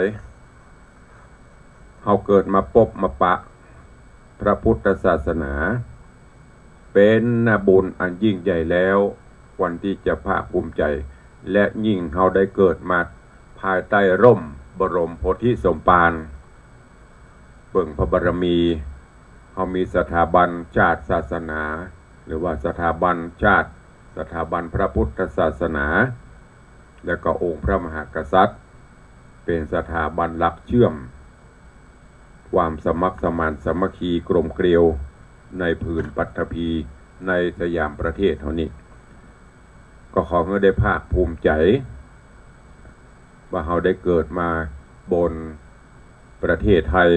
เฮาเกิดมาปบมาปะพระพุทธศาสนา เป๋นนาบุญอันยิ่งใหญ่แล้ว ควรตี้จะภาคภูมิใจ๋ และยิ่งเฮาได้เกิดมาภายใต้ร่มบรมโพธิสมภาร เบิ่งพระบารมี เฮามีสถาบันชาติศาสนา หรือว่าสถาบันชาติ สถาบันพระพุทธศาสนา แล้วก็องค์พระมหากษัตริย์ เป๋นสถาบันหลักเชื่อม ความสมัครสมานสามัคคีกลมเกลียวในผืนปฐพี ในสยามประเทศเฮานี้ ก็ขอหื้อได้ภาคภูมิใจ๋ ว่าเฮาได้เกิดมาบนประเทศไทย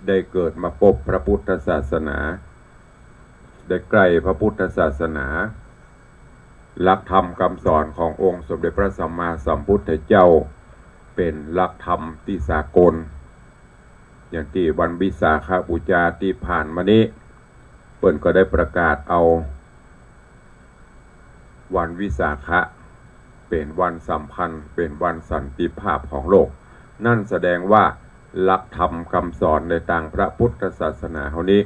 ได้เกิดมาปบพระพุทธศาสนา ได้ใก้พระพุทธศาสนา หลักธรรมกำสอนขององค์สมเด็จพระสัมมาสัมพุทธเจ้า เป๋นหลักธรรมตี้สากล อย่างตี้วันวิสาขบูชาตี้ผ่านมานี้ เปิ้นก็ได้ประกาศเอา วันวิสาขะ เป๋นวันสำคัญ เป๋นวันสันติภาพของโลก นั่นแสดงว่าหลักธรรมกำสอนในตางพระพุทธศาสนาเฮานี้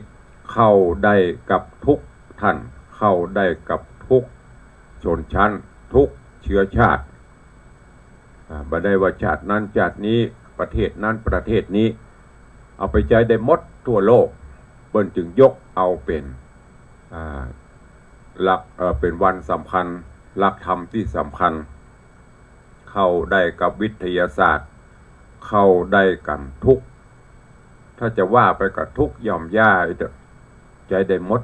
เข้าได้กับทุกท่าน เข้าได้กับทุกชนชั้น ทุกเชื้อชาติ อ่า บ่ได้ว่าชาตินั้นชาตินี้ ประเทศนั้นประเทศนี้ เอาไปใจ๊ได้หมดทั่วโลก เปิ้นจึงยกเอาเป๋น อ่า หลัก เอ่อ เป๋นวันสำคัญ หลักธรรมตี้สำคัญ เข้าได้กับวิทยาศาสตร์ เข้าได้กั๋นทุก ถ้าจะว่าไปก็ทุกหย่อมหญ้าอี้เต๊อะ ใจ๊ได้หมด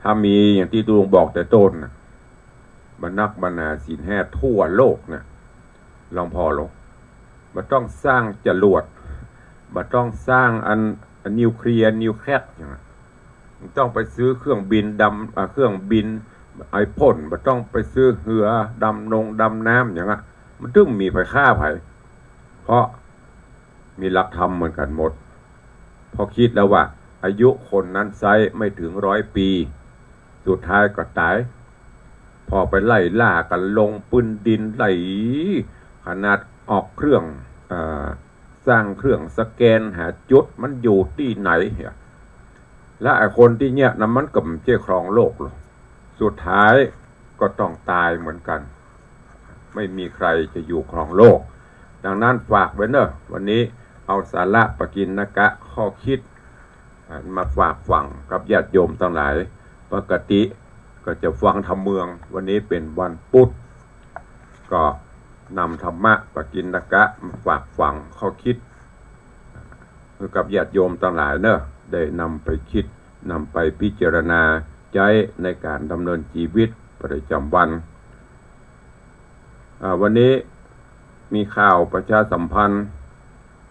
ถ้ามีอย่างตี้ตุ๊ลุงบอกแต่ต้นน่ะ บ่นักบ่หนาศีลห้าทั่วโลกเนี่ย ลองผ่อลง บ่ต้องสร้างจ๋รวด บ่ต้องสร้างอัน อันนิวเคลียร์ นิวเคลียร์ อย่างนั้น บ่ต้องไปซื้อเครื่องบินดำ อ่า เครื่องบินไอพ่น บ่ต้องไปซื้อเฮือดำนงดำน้ำอย่างนั้น มันตึงมีใผฆ่าใผ เพราะมีหลักธรรมเหมือนกั๋นหมด พอคิดแล้วว่าอายุคนนั้นไซร้ไม่ถึงร้อยปี สุดท้ายก็ต๋าย พอไปไล่ล่ากั๋นลงปื้นดินไล่ ขนาดออกเครื่อง เอ่อ สร้างเครื่องสแกนหาจุดมันอยู่ตี้ไหน แล้วไอ้คนตี้เยียะนั้นมันก็บ่ใจ้ครองโลกหรอก สุดท้ายก็ต้องต๋ายเหมือนกั๋น ไม่มีใครจะอยู่ครองโลก ดังนั้นฝากไว้เนอะ วันนี้เอาสาระปกิณกะข้อคิด อ่า มาฝากฝังกับญาติโยมตังหลาย ปกติก็จะฟังธรรมเมือง วันนี้เป๋นวันปุธ ก็นำธรรมะปกิณกะมาฝากฝังข้อคิด หื้อกับญาติโยมตังหลายเนอะ ได้นำไปคิด นำไปพิจารณาใจ๊ในก๋านดำเนินจีวิตประจ๋ำวัน อ่า วันนี้มีข่าวประชาสัมพันธ์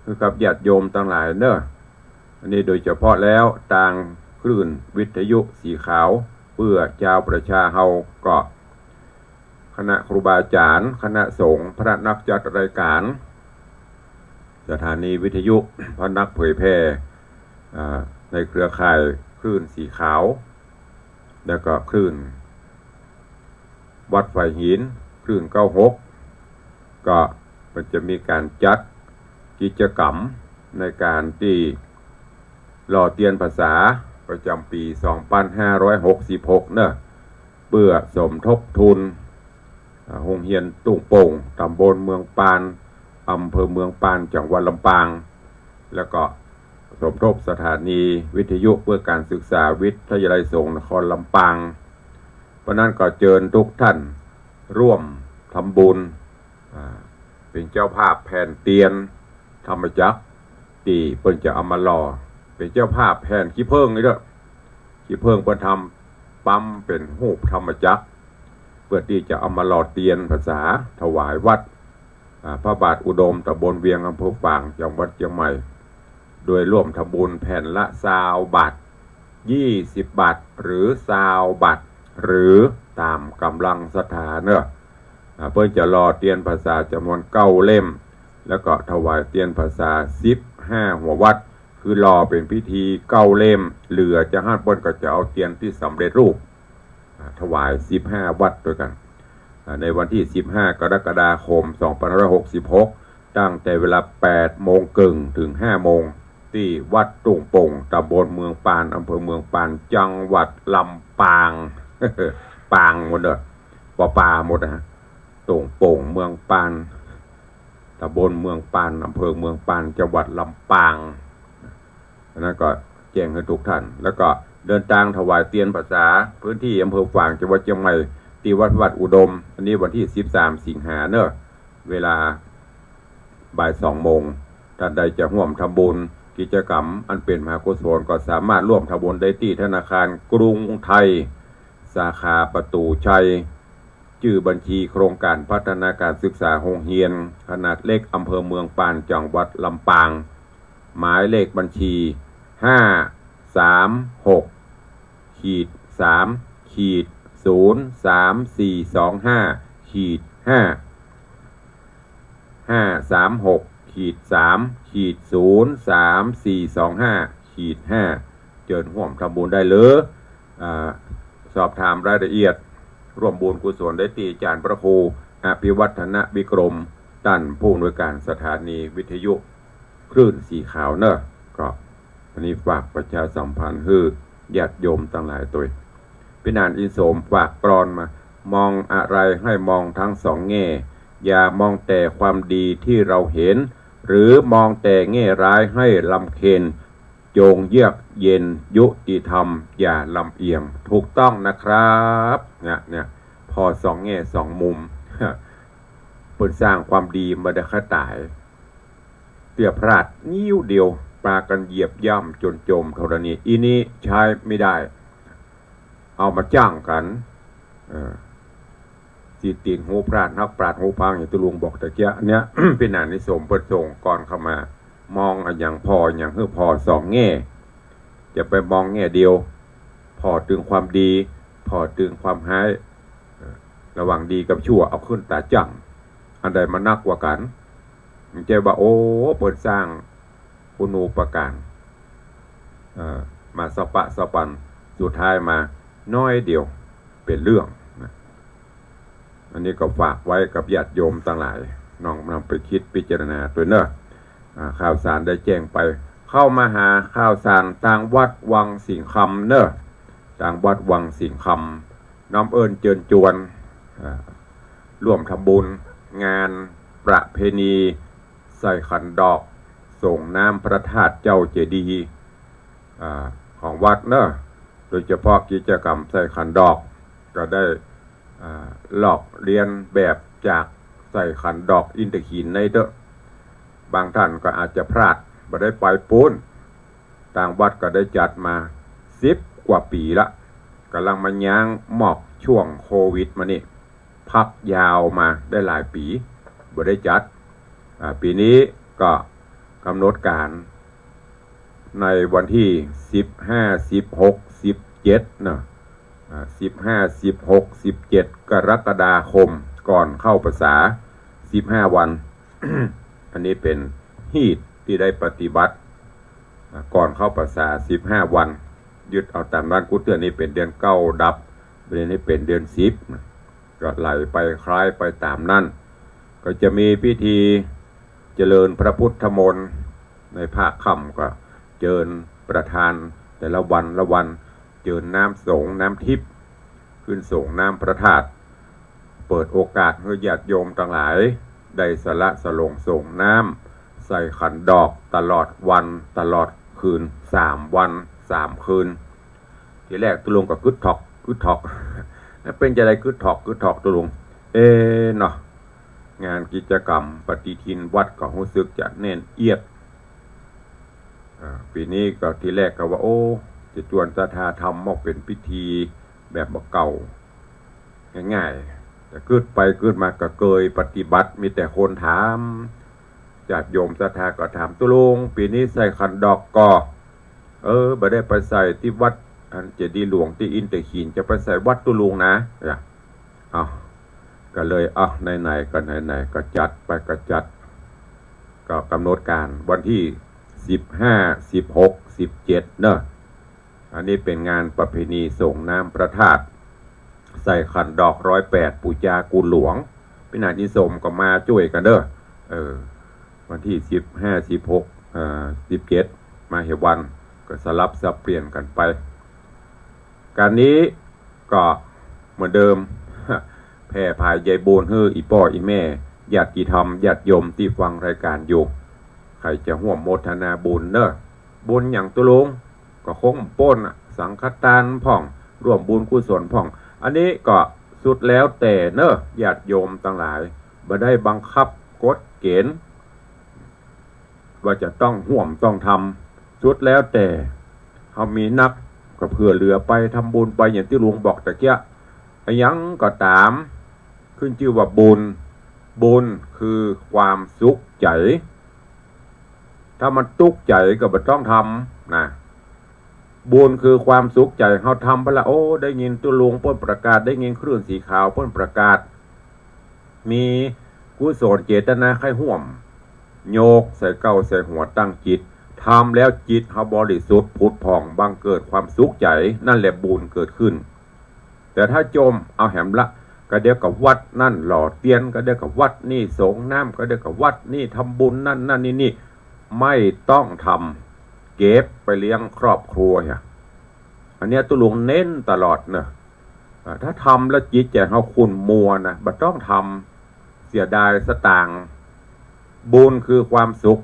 หื้อกับญาติโยมตังหลายเนอะ อันนี้โดยเฉพาะแล้วตางคลื่นวิทยุสีขาว เพื่อจาวประชาเฮา ก็ คณะครูบาอาจ๋ารย์ คณะสงฆ์ พระนักจัดรายก๋าน สถานีวิทยุ พระนักเผยแผ่ อ่า ในเครือข่ายคลื่นสีขาว แล้วก็คลื่นวัดฝายหิน คลื่นเก้าหก ก็มันจะมีก๋านจัดกิจก๋รรมในก๋านตี้หล่อเตียนพรรษาประจ๋ำปี๋สองปันห้าร้อยหกสิบหกเนาะ เปื้อสมทบทุน อ่า โฮงเฮียนตุ้งโป่ง ต๋ำบลเมืองปาน อำเภอเมืองปาน จังหวัดลำปาง แล้วก็สมทบสถานีวิทยุเพื่อการศึกษาวิทยาลัยสงฆ์นครลำปาง เพราะนั้นก็เจิญทุกท่านร่วมทำบุญ อ่า เป๋นเจ้าภาพแผ่นเตียนธรรมจักรตี้เปิ้นจะเอามาหล่อ เป๋นเจ้าภาพแผ่นขี้เผิ้งนี่เด้อ ขี้เผิ้งเปิ้นทำปั๊มเป๋นฮูปธรรมจักร เปื้อตี้จะเอามาหล่อเตียนพรรษาถวายวัด อ่า พระบาทอุดม ต๋ำบลเวียง อำเภอฝาง จังหวัดเจียงใหม่ โดยร่วมทำบุญแผ่นละซาวบาท ยี่สิบบาท หรือซาวบาท หรือต๋ามก๋ำลังศรัทธาเนาะ อ่า เปิ้นจะหล่อเตียนพรรษาจ๋ำนวนเก้าเล่ม แล้วก็ถวายเตียนพรรษาสิบห้าหัววัด คือหล่อเป๋นพิธีเก้าเล่ม เหลือจากหั้นเปิ้นก็จะเอาเตียนตี้สำเร็จรูป อ่า ถวายสิบห้าวัดตวยกั๋น อ่า ในวันตี้สิบห้ากรกฎาคมสองปันห้าร้อยหกสิบหก ตั้งแต่เวลาแปดโมงเกิ่งเถิงห้าโมง ตี้วัดตุ้งโป่ง ต๋ำบลเมืองปาน อำเภอเมืองปาน จังหวัดลำปาง ปางหมดเน่อ ปอปาหมดนะฮะ ตุ้งโป่ง เมืองปาน ต๋ำบลเมืองปาน อำเภอเมืองปาน จังหวัดลำปาง อันนั้นก็แจ้งหื้อทุกท่าน แล้วก็เดินตางถวายเตียนพรรษา พื้นตี้อำเภอฝาง จังหวัดเจียงใหม่ ตี้วัด วัดอุดม อันนี้วันตี้สิบสามสิงหาเนาะ เวลาบ่ายสองโมง ท่านใดจะฮ่วมทำบุญ กิจก๋รรมอันเป๋นมหากุศล ก็สามารถฮ่วมทำบุญได้ตี้ธนาคารกรุงไทย สาขาประตู๋ชัย จื้อบัญชีโครงก๋านพัฒนาก๋านศึกษาโฮงเฮียนขนาดเล็ก อำเภอเมืองปาน จังหวัดลำปาง หมายเลขบัญชี ห้าสามหกขีดสามขีดศูนย์สามสี่สองห้าขีดห้า ห้าสามหกขีดสามขีดศูนย์สามสี่สองห้าขีดห้า เจิญฮ่วมทำบุญได้เลย อ่า สอบถามรายละเอียด ร่วมบุญกุศลได้ตี้อาจ๋ารย์พระครู อภิวัฒนวิกรม ต้านผู้อำนวยก๋านสถานีวิทยุคลื่นสีขาวเนาะ ก็อันนี้ฝากประชาสัมพันธ์หื้อญาติโยมตังหลายตวย ปี้หนานอินโสมฝากกลอนมา มองอะไรให้มองทั้งสองแง่ อย่ามองแต่ความดีที่เราเห็น หรือมองแต่แง่ร้ายให้รำเค็ญ จงเยือกเย็นยุติธรรม อย่าลำเอียง ถูกต้องนะครับ เนี่ย เนี่ย ผ่อสองแง่สองมุม เปิ้นสร้างความดีมาได้ค่าต๋าย เตื้อพลาดนิ้วเดียว ปากั๋นเหยียบย่ำจนจมธรณี อี้นี้ใจ๊ไม่ได้ เอามาจ้างกั๋น เออ สิติดหูพลาดหักปราดหูพัง อย่างตี้ลุงบอกตะเกียะเนี่ย ปี้หนานอินโสมเปิ้นส่งกลอนเข้ามา มองอะหยังผ่ออะหยังหื้อผ่อสองแง่ อย่าไปมองแง่เดียว ผ่อตึงความดี ผ่อตึงความฮ้าย เออ ระหว่างดีกับชั่วเอาขึ้นต๋าจั่ง อันใดมันนักกว่ากั๋น บ่ใจ้ว่า โอ้ เปิ้นสร้างคุณูปการ เอ่อ มาสะปะสะปัน สุดท้ายมาน้อยเดียว เป๋นเรื่องนะ อันนี้ก็ฝากไว้กับญาติโยมตังหลาย น้อมนำไปคิดพิจารณาตวยเนาะ อ่า ข่าวสารได้แจ้งไป เข้ามาหาข่าวสารตางวัดวังสิงห์คำเนาะ ตางวัดวังสิงห์คำ น้อมเอิ้นเจิญจวน อ่า ฮ่วมทำบุญงานประเพณีใส่ขันดอก ส่งน้ำพระธาตุเจ้าเจดีย์ อ่า ของวัดเนาะ โดยเฉพาะกิจก๋รรมใส่ขันดอก ก็ได้ อ่า ลอกเลียนแบบจากใส่ขันดอกอินทขีนในเต๊อะ บางท่านก็อาจจะพลาด บ่ได้ไปปู๊น ตางวัดก็ได้จัดมาสิบกว่าปี๋ละ ก่ำลังมาย้างมอกช่วงโควิดมานี่ พักยาวมาได้หลายปี๋ บ่ได้จัด อ่า ปี๋นี้ก็ก๋ำหนดก๋านในวันตี้สิบห้า สิบหก สิบเจ็ดเนาะ อ่า สิบห้า สิบหก สิบเจ็ด กรกฎาคม ก่อนเข้าพรรษาสิบห้าวัน อันนี้เป๋นฮีตตี้ได้ปฏิบัติ อ่า ก่อนเข้าพรรษาสิบห้าวัน ยึดเอาต๋ามนั้น กู้เตื้อนี้เป๋นเดือนเก้าดับ เดือนนี้เป๋นเดือนสิบนะ ก็ไหลไปคล้ายไปต๋ามนั้น ก็จะมีพิธีเจริญพระพุทธมนต์ ในภาคค่ำก็เจิญประธานแต่ละวันละวัน เจิญน้ำสรงน้ำทิพย์ ขึ้นสรงน้ำพระธาตุ เปิดโอกาสหื้อญาติโยมตังหลายได้สละสลงค์สรงน้ำ ใส่ขันดอกตลอดวันตลอดคืน สามวันสามคืน ทีแรกตุ๊ลุงก็กึ๊ดถอกกึ๊ดถอก เป๋นจะใดกึ๊ดถอกกึ๊ดถอกตุ๊ลุง เอ๊ะเนาะ งานกิจกรรมปฏิทินวัดก็ฮู้สึกจะแน่นเอียด อ่า ปี๋นี้ก็ทีแรกก็ว่า โอ้ จะจวนศรัทธาทำมาเป๋นพิธีแบบบ่าเก่า ง่ายๆ แต่กึ๊ดไปกึ๊ดมาก็เกยปฏิบัติ มีแต่คนถาม ญาติโยมศรัทธาก็ถาม ตุ๊ลุง ปี๋นี้ใส่ขันดอกก่อ เออ บ่ได้ไปใส่ตี้วัดอันเจดีย์หลวงตี้อินทขีฬ จะไปใส่วัดตุ๊ลุงนะ อ่ะ เอา ก็เลย เอา ไหนๆ ก็ไหนๆ ก็จัดไป ก็จัด ก็กำหนดการวันตี้สิบห้า สิบหก สิบเจ็ด เนาะ อันนี้เป๋นงานประเพณีสรงน้ำพระธาตุ ใส่ขันดอกร้อยแปด ปู๋จากูหลวง ปี้นาญาติโยมก็มาจ้วยกั๋นเน่อ เออ วันตี้สิบห้า สิบหก เอ่อ สิบเจ็ด มาเหียวัน ก็สลับสับเปลี่ยนกั๋นไป ก๋านนี้ก็เหมือนเดิม แผ่ผายใยบุญหื้ออี่ป้ออี่แม่ ญาติธรรม ญาติโยมตี้ฟังรายการอยู่ ใผจะฮ่วมโมทนาบุญเน่อ บุญหยังตุ๊ลุง ก็คงบ่ป๊นอะ สังฆตานพ่อง ฮ่วมบุญกุศลพ่อง อันนี้ก็สุดแล้วแต่เน่อ ญาติโยมตังหลาย บ่ได้บังคับกฎเก๋ณฑ์ ว่าจะต้องฮ่วมต้องทำ สุดแล้วแต่เฮามีนัก ก็เผื่อเหลือไปทำบุญไป อย่างตี้ลุงบอกตะเกียะ อะหยังก็ต๋าม ขึ้นจื้อว่าบุญ บุญคือความสุขใจ๋ ถ้ามันตุ๊กใจ๋ก็บ่ต้องทำนะ บุญคือความสุขใจ๋ เฮาทำไปละ โอ้ ได้ยินตุ๊ลุงเปิ้นประกาศ ได้ยินคลื่นสีขาวเปิ้นประกาศ มีกุศลเจตนาใค่ฮ่วม ยกใส่เกล้าใส่หัวตั้งจิต ทำแล้วจิตเฮาบริสุทธิ์ผุดผ่อง บังเกิดความสุขใจ๋ นั่นแหละบุญเกิดขึ้น แต่ถ้าจ่มเอาแหมละ ก็เดี๋ยวก็วัดนั่นหล่อเตียน ก็เดี๋ยวก็วัดนี่สรงน้ำ ก็เดี๋ยวก็วัดนี่ทำบุญนั่นนั่นนี่นี่ ไม่ต้องทำ เก็บไปเลี้ยงครอบครัวอะ อันเนี้ยตุ๊ลุงเน้นตลอดเน่อ อ่า ถ้าทำแล้วจิตใจ๋เฮาขุ่นมัวนะ บ่ต้องทำ เสียดายสตางค์ บุญคือความสุข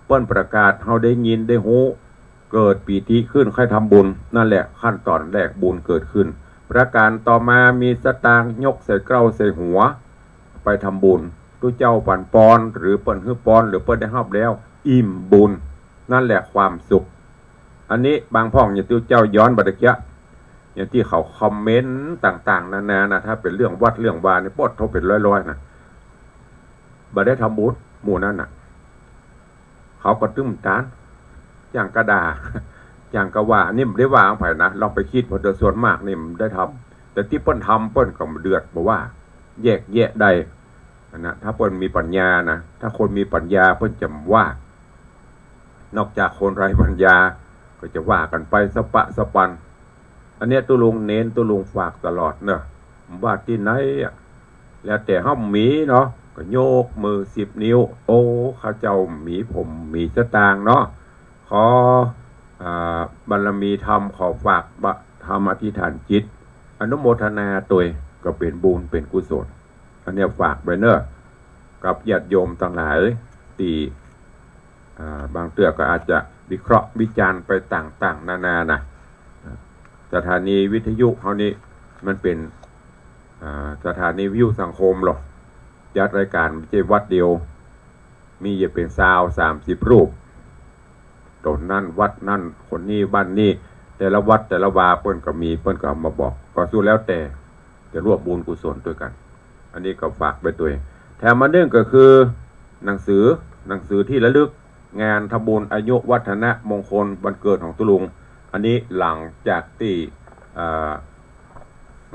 เปิ้นประกาศเฮาได้ยินได้ฮู้ เกิดปีติขึ้นใค่ทำบุญ นั่นแหละขั้นตอนแรกบุญเกิดขึ้น ประการต่อมามีสตางค์ยกใส่เกล้าใส่หัว ไปทำบุญ ตุ๊เจ้าปั๋นปอน หรือเปิ้นหื้อปอน หรือเปิ้นได้ฮับแล้ว อิ่มบุญ นั่นแหละความสุข อันนี้บางพ่องอย่างตุ๊เจ้าย้อนบ่าตะเกียะ อย่างตี้เขาคอมเมนต์ต่างๆ นานานะ ถ้าเป๋นเรื่องวัดเรื่องวานี่ ปดโธ่เป๋นร้อยๆ นะ บ่ได้ทำบุญหมู่นั้นน่ะ เขาก็ตึ้มตาน จ้างก็ด่า จ้างก็ว่า นี่บ่ได้ว่าของใผนะ ลองไปกึ๊ดเปิ้นเต๊อะ ส่วนมากนี่บ่ได้ทำ แต่ตี้เปิ้นทำเปิ้นก็บ่เดือดบ่ว่า แยกแยะได้นะ ถ้าเปิ้นมีปัญญานะ ถ้าคนมีปัญญาเปิ้นจะบ่ว่า นอกจากคนไร้ปัญญาก็จะว่ากั๋นไปสะปะสะปัน อันเนี้ยตุ๊ลุงเน้นตุ๊ลุงฝากตลอดเน่อ ว่าตี้ไหนอะ แล้วแต่เฮามีเนาะ ก็ยกมือสิบนิ้ว โอ้ ข้าเจ้ามีผมมีสตางค์เนาะ ขอ อ่า บารมีธรรม ขอฝากบะ ธรรมอธิษฐานจิต อนุโมทนาตวย ก็เป๋นบุญเป๋นกุศล อันเนี้ยฝากไว้เน่อ กับญาติโยมตังหลายตี้ อ่า บางเตื้อก็อาจจะวิเคราะห์วิจารณ์ไปต่างๆ นานานะ สถานีวิทยุเฮานี่มันเป๋น อ่า สถานีวิทยุสังคมหรอก จัดรายก๋านบ่ใจ้วัดเดียว มีอยู่เป๋นซาวสามสิบรูป โตนนั้นวัดนั้น คนนี้บ้านนี้ แต่ละวัดแต่ละวาเปิ้นก็มี เปิ้นก็เอามาบอก ก็สุดแล้วแต่จะร่วมบุญกุศลตวยกั๋น อันนี้ก็ฝากไว้ตวย แถมอันนึ่งก็คือหนังสือ หนังสือตี้ระลึก งานทำบุญอายุวัฒนมงคลวันเกิดของตุ๊ลุง อันนี้หลังจากตี้ เอ่อ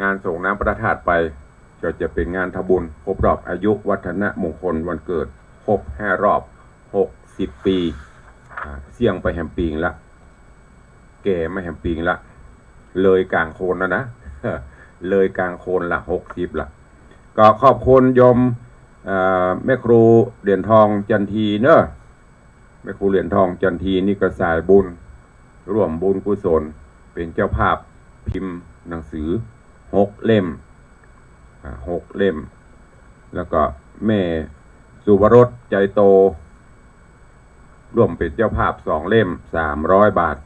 งานสรงน้ำพระธาตุไป ก็จะเป๋นงานทำบุญครบรอบอายุวัฒนมงคลวันเกิด ครบห้ารอบ หกสิบปี๋ อ่า เสี้ยงไปแหมปี๋ละ แก่มาแหมปี๋ละ เลยก๋างคนแล้วนะ เลยก๋างคนละ หกสิบละ ก็ขอบคุณโยม เอ่อ แม่ครูเหรียญทองจันทีเนอะ แม่ครูเหรียญทองจันทีนี่ก็สายบุญ ร่วมบุญกุศล เป๋นเจ้าภาพพิมพ์หนังสือหกเล่ม อ่า หกเล่ม แล้วก็แม่สุวรสใจโต ร่วมเป๋นเจ้าภาพสองเล่ม สามร้อยบาท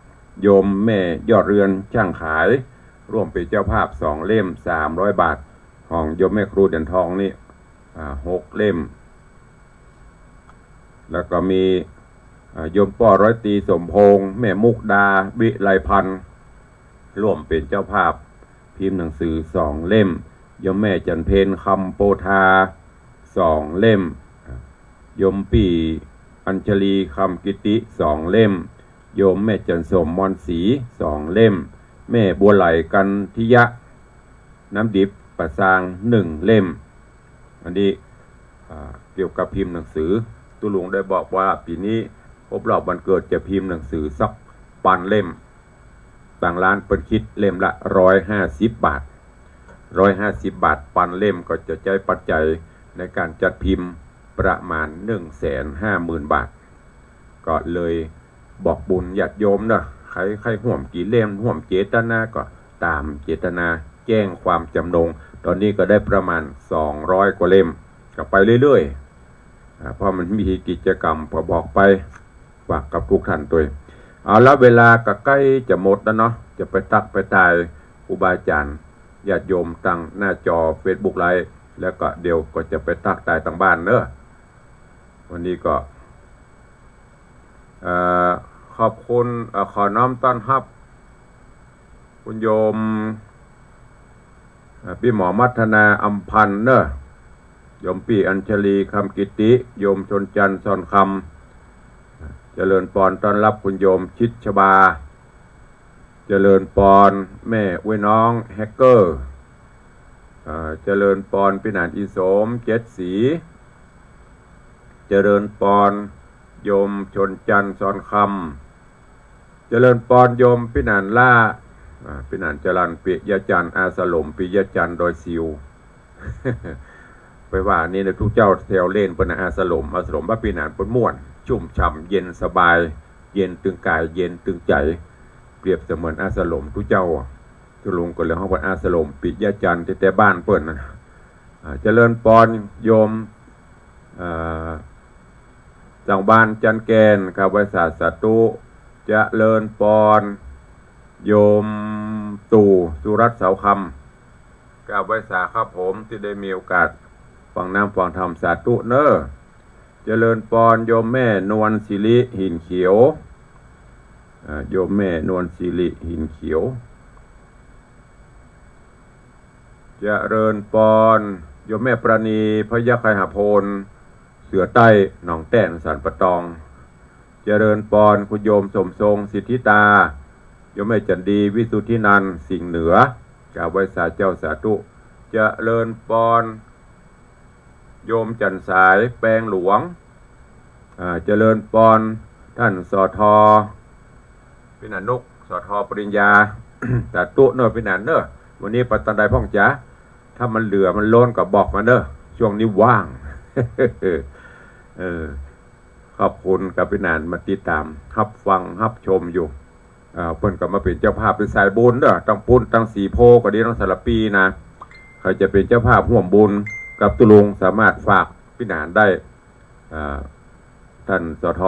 โยมแม่ยอดเรือนช่างขาย ร่วมเป๋นเจ้าภาพสองเล่ม สามร้อยบาท ของโยมแม่ครูเหรียญทองนี่ อ่า หกเล่ม แล้วก็มี อ่า โยมป้อร้อยตรีสมพงษ์ แม่มุกดา วิไลพันธ์ ร่วมเป๋นเจ้าภาพพิมพ์หนังสือสองเล่ม โยมแม่จันเพ็ญ คำโพธา สองเล่ม โยมปี้อัญชลี คำกิติ สองเล่ม โยมแม่จันสม มอนศรี สองเล่ม แม่บัวไหล กันทิยะ น้ำดิบ ป่าซาง หนึ่งเล่ม อันนี้ อ่า เกี่ยวกับพิมพ์หนังสือ ตุ๊ลุงได้บอกว่าปี๋นี้ครบรอบวันเกิดจะพิมพ์หนังสือสักปันเล่ม ตางร้านเปิ้นคิดเล่มละร้อยห้าสิบบาท ร้อยห้าสิบบาท ปันเล่มก็จะใจ๊ปัจจัยในก๋านจัดพิมพ์ประมาณหนึ่งแสนห้าหมื่นบาท ก็เลยบอกบุญญาติโยมเนาะ ใผ ใผร่วมกี่เล่ม ร่วมเจตนาก็ต๋ามเจตนา แจ้งความจำนง ต๋อนนี้ก็ได้ประมาณสองร้อยกว่าเล่ม ก็ไปเรื่อยๆ อ่า เพราะมันมีกิจกรรม ก็บอกไป ฝากกับกู้ต้านตวย เอาละ เวลาก็ใก้จะหมดแล้วเนาะ จะไปตั๊กไปตายครูบาอาจ๋ารย์ญาติโยมตางหน้าจอเฟซบุ๊กไลฟ์ แล้วก็เดี๋ยวก็จะไปตั๊กตายตางบ้านเนาะ วันนี้ก็ เอ่อ ขอบคุณ เอ่อ ขอน้อมต้อนฮับ คุณโยม เอ่อ ปี้หมอมัทนา อำพันธ์เนาะ โยมปี้อัญชลี คำกิติ โยมชนจันทร์ ซอนคำ เจริญปอน ต้อนฮับคุณโยมชิดชบา เจริญปอน แม่อุ๊ยน้อง แฮกเกอร์ เอ่อ เจริญปอน ปี้หนาน อีสม เจ็ดสี เจริญปอน โยมชนจันทร์ ซอนคำ เจริญปอน โยมปี้หนานล่า อ่า ปี้หนานจรัญ ปิยะจันทร์ อาสลม ปิยะจันทร์ ดอยสิว ไปว่านี่นะ ตุ๊เจ้าแถวเลนเปิ้นนะ อาสลม อาสลม ว่าปี้หนานเปิ้นม่วน ชุ่มฉ่ำ เย็นสบาย เย็นตึงก๋าย เย็นตึงใจ๋ เปรียบเสมือนอาสลมตุ๊เจ้าอะ ตุ๊ลุงก็เลยฮ้องเปิ้นอาสลม ปิยะจันทร์ แต๊ๆ บ้านเปิ้นนะ อ่า เจริญปอน โยม เอ่อ สังวาลย์ จันทร์แก่น กราบไหว้สา สาธุ เจริญปอน โยมตู่ สุรัตน์ เสาคำ กราบไหว้สาครับผม ตี้ได้มีโอกาสฟังน้ำฟังธรรม สาธุเนาะ เจริญปอน โยมแม่นวลสิริ หินเขียว อ่า โยมแม่นวลสิริ หินเขียว เจริญปอน โยมแม่ปราณี พยัคฆไคหพล เสือใต้ หนองแต้น สันป่าตอง เจริญปอน คุณโยมสมทรง สิทธิตา โยมแม่จันดี วิสุทธินันท์ สิงห์เหนือ กราบไหว้สาเจ้า สาธุ เจริญปอน โยมจันทร์สาย แปงหลวง อ่า เจริญปอน ต้าน สท ปี้หนานนุก สท ปริญญา สาธุเนาะ ปี้หนานเนาะ วันนี้ไปตางใดพ่องจ๊ะ ถ้ามันเหลือมันล้นก็บอกมาเนาะ ช่วงนี้ว่าง เออ ขอบคุณกับปี้หนานมาติดต๋าม ฮับฟัง ฮับชมอยู่ อ่า เปิ้นก็มาเป๋นเจ้าภาพ เป๋นสายบุญเนาะ ตางปู๊น ตางสีโพธิ์ก็ดี ตางสารภีนะ ใผจะเป๋นเจ้าภาพฮ่วมบุญกับตุ๊ลุง สามารถฝากปี้หนานได้ อ่า ต้าน สท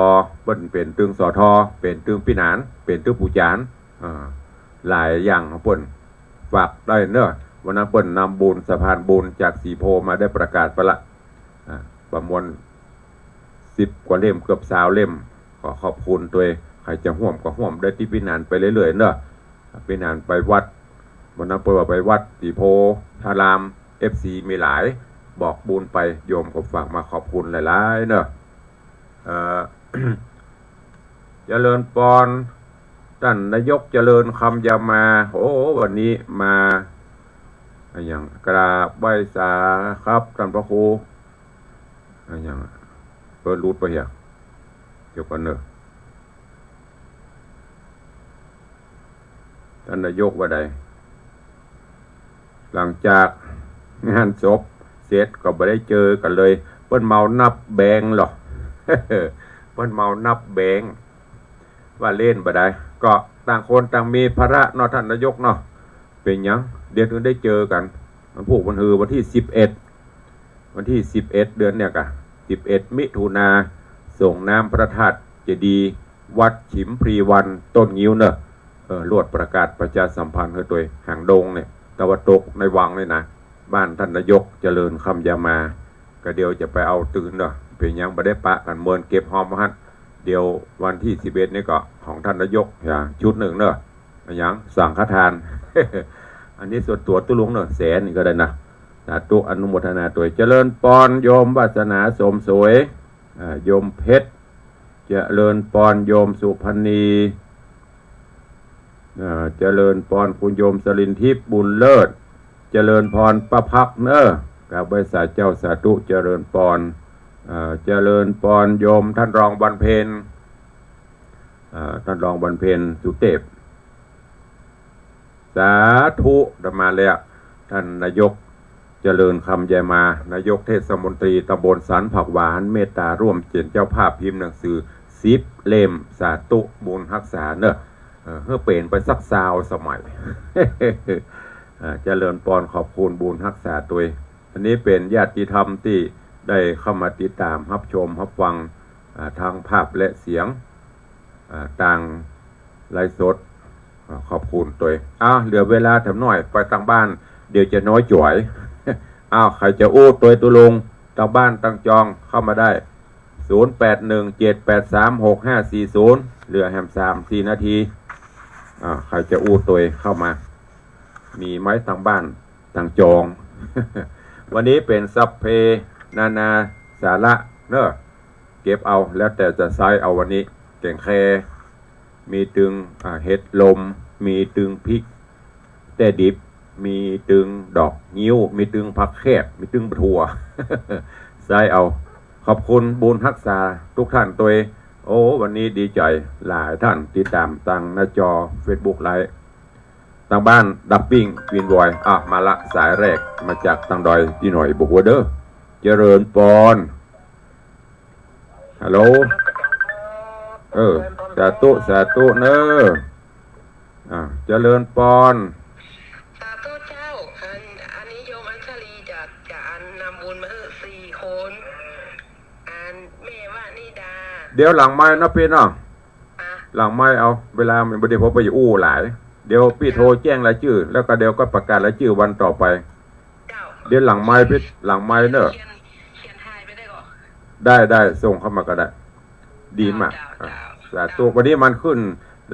เปิ้นเป๋นตึง สท เป๋นตึงปี้หนาน เป๋นตึงปู่จ๋ารย์ อ่า หลายอย่างของเปิ้น ฝากได้เนาะ วันนั้นเปิ้นนำบุญ สะพานบุญจากสีโพธิ์มาได้ประกาศไปละ อ่า ประมาณสิบกว่าเล่ม เกือบซาวเล่ม ขอขอบคุณตวย ใผจะฮ่วมก็ฮ่วมได้ตี้ปี้หนานไปเรื่อยๆ เนาะ ปี้หนานไปวัด วันนั้นเปิ้นว่าไปวัดสีโพธาราม เอฟซี มีหลาย บอกบุญไป โยมก็ฝากมาขอบคุณหลายๆ เนาะ เอ่อ เจริญปอน ต้านนายกเจริญ คำยามา โอ้ วันนี้มา อะหยัง กราบไหว้สาครับ ต้านพระครู อะหยัง เปิ้นหลุดไปเหีย เดี๋ยวก่อนเนาะ ต้านนายกว่าใด หลังจากงานศพ เสร็จก็บ่ได้เจอกั๋นเลย เปิ้นเมานับแบงก์ลอ เปิ้นเมานับแบงก์ ว่าเล่นบ่ได้ ก็ต่างคนต่างมีภาระเนาะท่านนายกเนาะ เป๋นหยังเดี๋ยวถึงได้เจอกั๋น วันพูกวันฮือ วันตี้สิบเอ็ด วันตี้สิบเอ็ด เดือนเนี่ยกะ สิบเอ็ด มิถุนา ส่งน้ำพระธาตุเจดีย์ วัดฉิมพลีวรรณ ต้นงิ้วเนอะ เออ ลวดประกาศประชาสัมพันธ์หื้อตวย หางดงเนี่ย ตะวันตกในวังเนี่ยนะ บ้านท่านนายกเจริญคำยามา ก็เดี๋ยวจะไปเอาตื่นเนอะ เป๋นหยังบ่ได้ปะกั๋น เมินเก็บฮอมหั้น เดี๋ยววันตี้สิบเอ็ด นี่ก็ของท่านนายก อย่า ชุดนึ่งเนอะ อะหยัง สังฆทาน อันนี้ส่วนตั๋วตุ๊ลุงเนอะ แสนนึ่งก็ได้นะ สาธุ อนุโมทนาตวย เจริญปอน โยมวาสนาสมสวย อ่า โยมเพชร เจริญปอน โยมสุพรรณี อ่า เจริญปอน คุณโยมสรินทิพย์ บุญเลิศ เจริญปอน ป้าพักเนอะ กราบไหว้สาเจ้า สาธุ เจริญปอน อ่า เจริญปอน โยมท่านรองวันเพ็ญ อ่า ท่านรองวันเพ็ญ สุเทพ สาธุ อาตมาแล้ว ท่านนายกเจริญคำยายมา นายกเทศมนตรีตำบลสันผักหวาน เมตตาร่วมเป๋นเจ้าภาพพิมพ์หนังสือสิบเล่ม สาธุ บุญฮักษาเนอะ เออ หื้อเป๋นไปสักซาวสมัย อ่า เจริญปอน ขอบคุณบุญฮักษาตวย อันนี้เป๋นญาติธรรมตี้ได้เข้ามาติดต๋ามฮับชมฮับฟัง อ่า ทั้งภาพและเสียง อ่า ตางไลฟ์สด อ่า ขอบคุณตวย อ้าว เหลือเวลาแถมหน้อย ไปตางบ้าน เดี๋ยวจะน้อยจ๋อย อ้าว ใผจะอู้ตวยตุ๊ลุง ตางบ้านตางจองเข้ามาได้ ศูนย์แปดหนึ่งเจ็ดแปดสามหกห้าสี่ศูนย์ เหลือแหมสามสี่นาที อ่า ใผจะอู้ตวยเข้ามา มีไหมตางบ้านตางจอง วันนี้เป๋นสัพเพนานาสาระเนอะ เก็บเอา แล้วแต่จะใจ๊เอา วันนี้แก๋งแค มีตึง อ่า เห็ดลม มีตึงพริกแต้ดิบ มีตึงดอกงิ้ว มีตึงผักแคด มีตึงบักถั่ว ใจ๊เอา ขอบคุณบุญฮักษาทุกท่านตวย โอ้ วันนี้ดีใจ๋ หลายท่านติดต๋ามตางหน้าจอเฟซบุ๊กไลฟ์ ตางบ้านดับปิ้งวินวอย อ่ะ มาละ สายแรกมาจากตางดอยตี้หน่อย บ่ฮู้เด้อ เจริญปอน ฮัลโหล เออ สาธุ สาธุเนอะ อ่า เจริญปอน สาธุเจ้า อัน อันนี้โยมอัญชลีจะ จะอันนำบุญมาหื้อสี่คน อันแม่วนิดา เดี๋ยวหลังไมค์เนาะปี้เนาะ อ่ะ หลังไมค์เอา เวลามันบ่ดี เพราะไปอู้หลาย เดี๋ยวปี้โทรแจ้งรายจื้อ แล้วก็เดี๋ยวก็ประกาศรายจื้อวันต่อไป เจ้า เดี๋ยวหลังไมค์ปี้ หลังไมค์เนอะ เขียน เขียนทายไปได้ก่อ ได้ ได้ ส่งเข้ามาก็ได้ ดีมาก เจ้า อ่ะ เจ้า สาธุ วันนี้มันขึ้น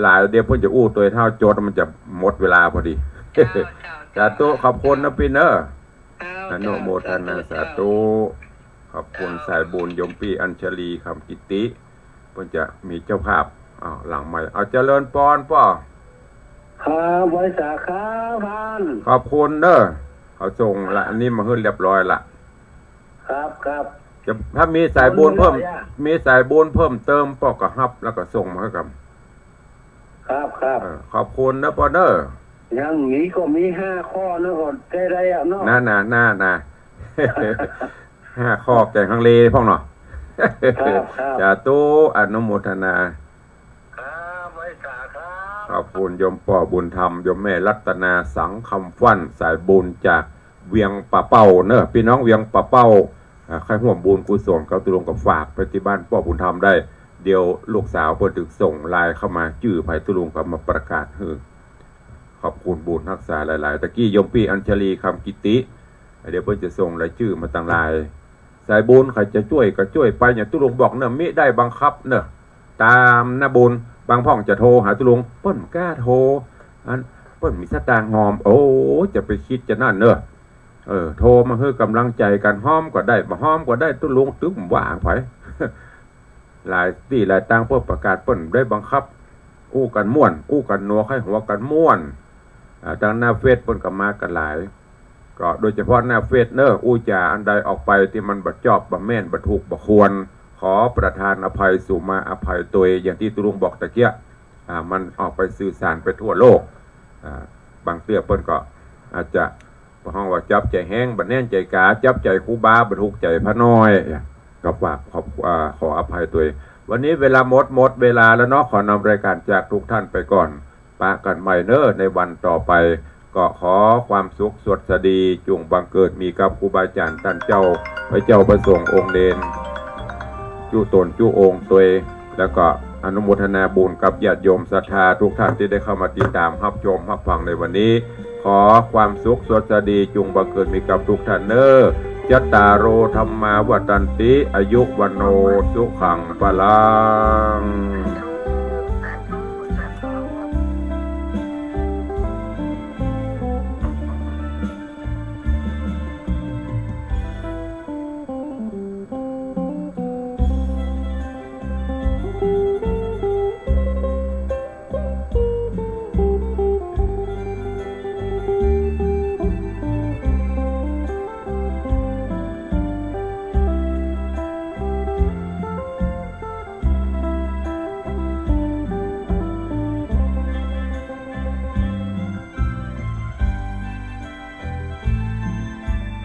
หลาย เดี๋ยวเปิ้นจะอู้ตวย ถ้าจดมันจะหมดเวลาพอดี เจ้า เจ้า สาธุ ขอบคุณนะปี้เนอะ เจ้า อนุโมทนา เจ้า สาธุ ขอบคุณ เจ้า สายบุญโยมปี้อัญชลี คำกิติ เปิ้นจะมีเจ้าภาพ อ้าว หลังไมค์ เอา เจริญปอนป้อ ครับ ไหว้สาครับท่าน ขอบคุณเนอะ เขาส่งละ อันนี้มาหื้อเรียบร้อยละ ครับ ครับ จะ ถ้ามีสายบุญเพิ่ม เอาเลยอะ มีสายบุญเพิ่มเติมป้อก็ฮับ แล้วก็ส่งมาหื้อกั๋น ครับ ครับ เออ ขอบคุณนะป้อเนอะ อย่างนี้ก็มีห้าข้อนะ ก็แก้ได้อะเนาะ น่า น่า น่า น่า ห้าข้อแก๋งฮังเลพ่องเนาะ ครับ ครับ สาธุ อนุโมทนา ครับ ไหว้สาครับ ขอบคุณโยมป้อบุญธรรม โยมแม่รัตนา สังคำฟั่น สายบุญจากเวียงป่าเป้าเนอะ ปี้น้องเวียงป่าเป้า อ่า ใค่ฮ่วมบุญกุศลกับตุ๊ลุงก็ฝากไปตี้บ้านป้อบุญธรรมได้ เดี๋ยวลูกสาวเปิ้นตึงส่งไลน์เข้ามา จื้อใผตุ๊ลุงก็มาประกาศหื้อ ขอบคุณบุญฮักษาหลายๆ ตะกี้โยมปี้อัญชลี คำกิติ เดี๋ยวเปิ้นจะส่งรายจื้อมาตางไลน์ สายบุญใผจะจ้วยก็จ้วยไป อย่างตุ๊ลุงบอกเนอะ มิได้บังคับเนอะ ต๋ามหน้าบุญ บางพ่องจะโทรหาตุ๊ลุง เปิ้นบ่กล้าโทร อัน เปิ้นมีสตางค์ฮอม โอ้ จะไปกึ๊ดจะนั่นเนอะ เออ โทรมาหื้อก๋ำลังใจ๋กั๋น ฮอมก็ได้ บ่ฮอมก็ได้ ตุ๊ลุงตึงบ่ว่าใผ หลายตี้หลายตางเปิ้นประกาศ เปิ้นบ่ได้บังคับ อู้กั๋นม่วน อู้กั๋นนัว ใค่หัวกั๋นม่วน อ่า ตางหน้าเฟซเปิ้นก็มากั๋นหลาย ก็โดยเฉพาะหน้าเฟซเนอะ อู้จ๋าอันใดออกไปตี้มันบ่จอบ บ่แม่น บ่ถูก บ่ควร ขอประทานอภัย สุมาอภัยตวย อย่างตี้ตุ๊ลุงบอกตะเกียะ อ่า มันออกไปสื่อสารไปทั่วโลก อ่า บางเตื้อเปิ้นก็อาจจะ ฮ้องว่าจับใจ๋แฮงบ่แน่นใจ๋ก๋า จับใจ๋ครูบาบ่ถูกใจ๋พระน้อย ก็ฝากขอบ อ่า ขออภัยตวย วันนี้เวลาหมด หมดเวลาแล้วเนาะ ขอนำรายการจากทุกท่านไปก่อน ปะกั๋นใหม่เน้อในวันต่อไป ก็ขอความสุขสวัสดีจุ่งบังเกิดมีกับครูบาอาจ๋ารย์ต้านเจ้า พระเจ้าพระสงฆ์องค์เณร จุ๊ต๋นจุ๊องค์ตวย แล้วก็อนุโมทนาบุญกับญาติโยมศรัทธาทุกท่านตี้ได้เข้ามาติดต๋ามฮับชมฮับฟังในวันนี้ ขอความสุขสวัสดีจุ่งบังเกิดมีกับทุกท่านเน้อ จัตตาโร ธัมมา วัฑฒันติ อายุ วัณโณ สุขัง พลัง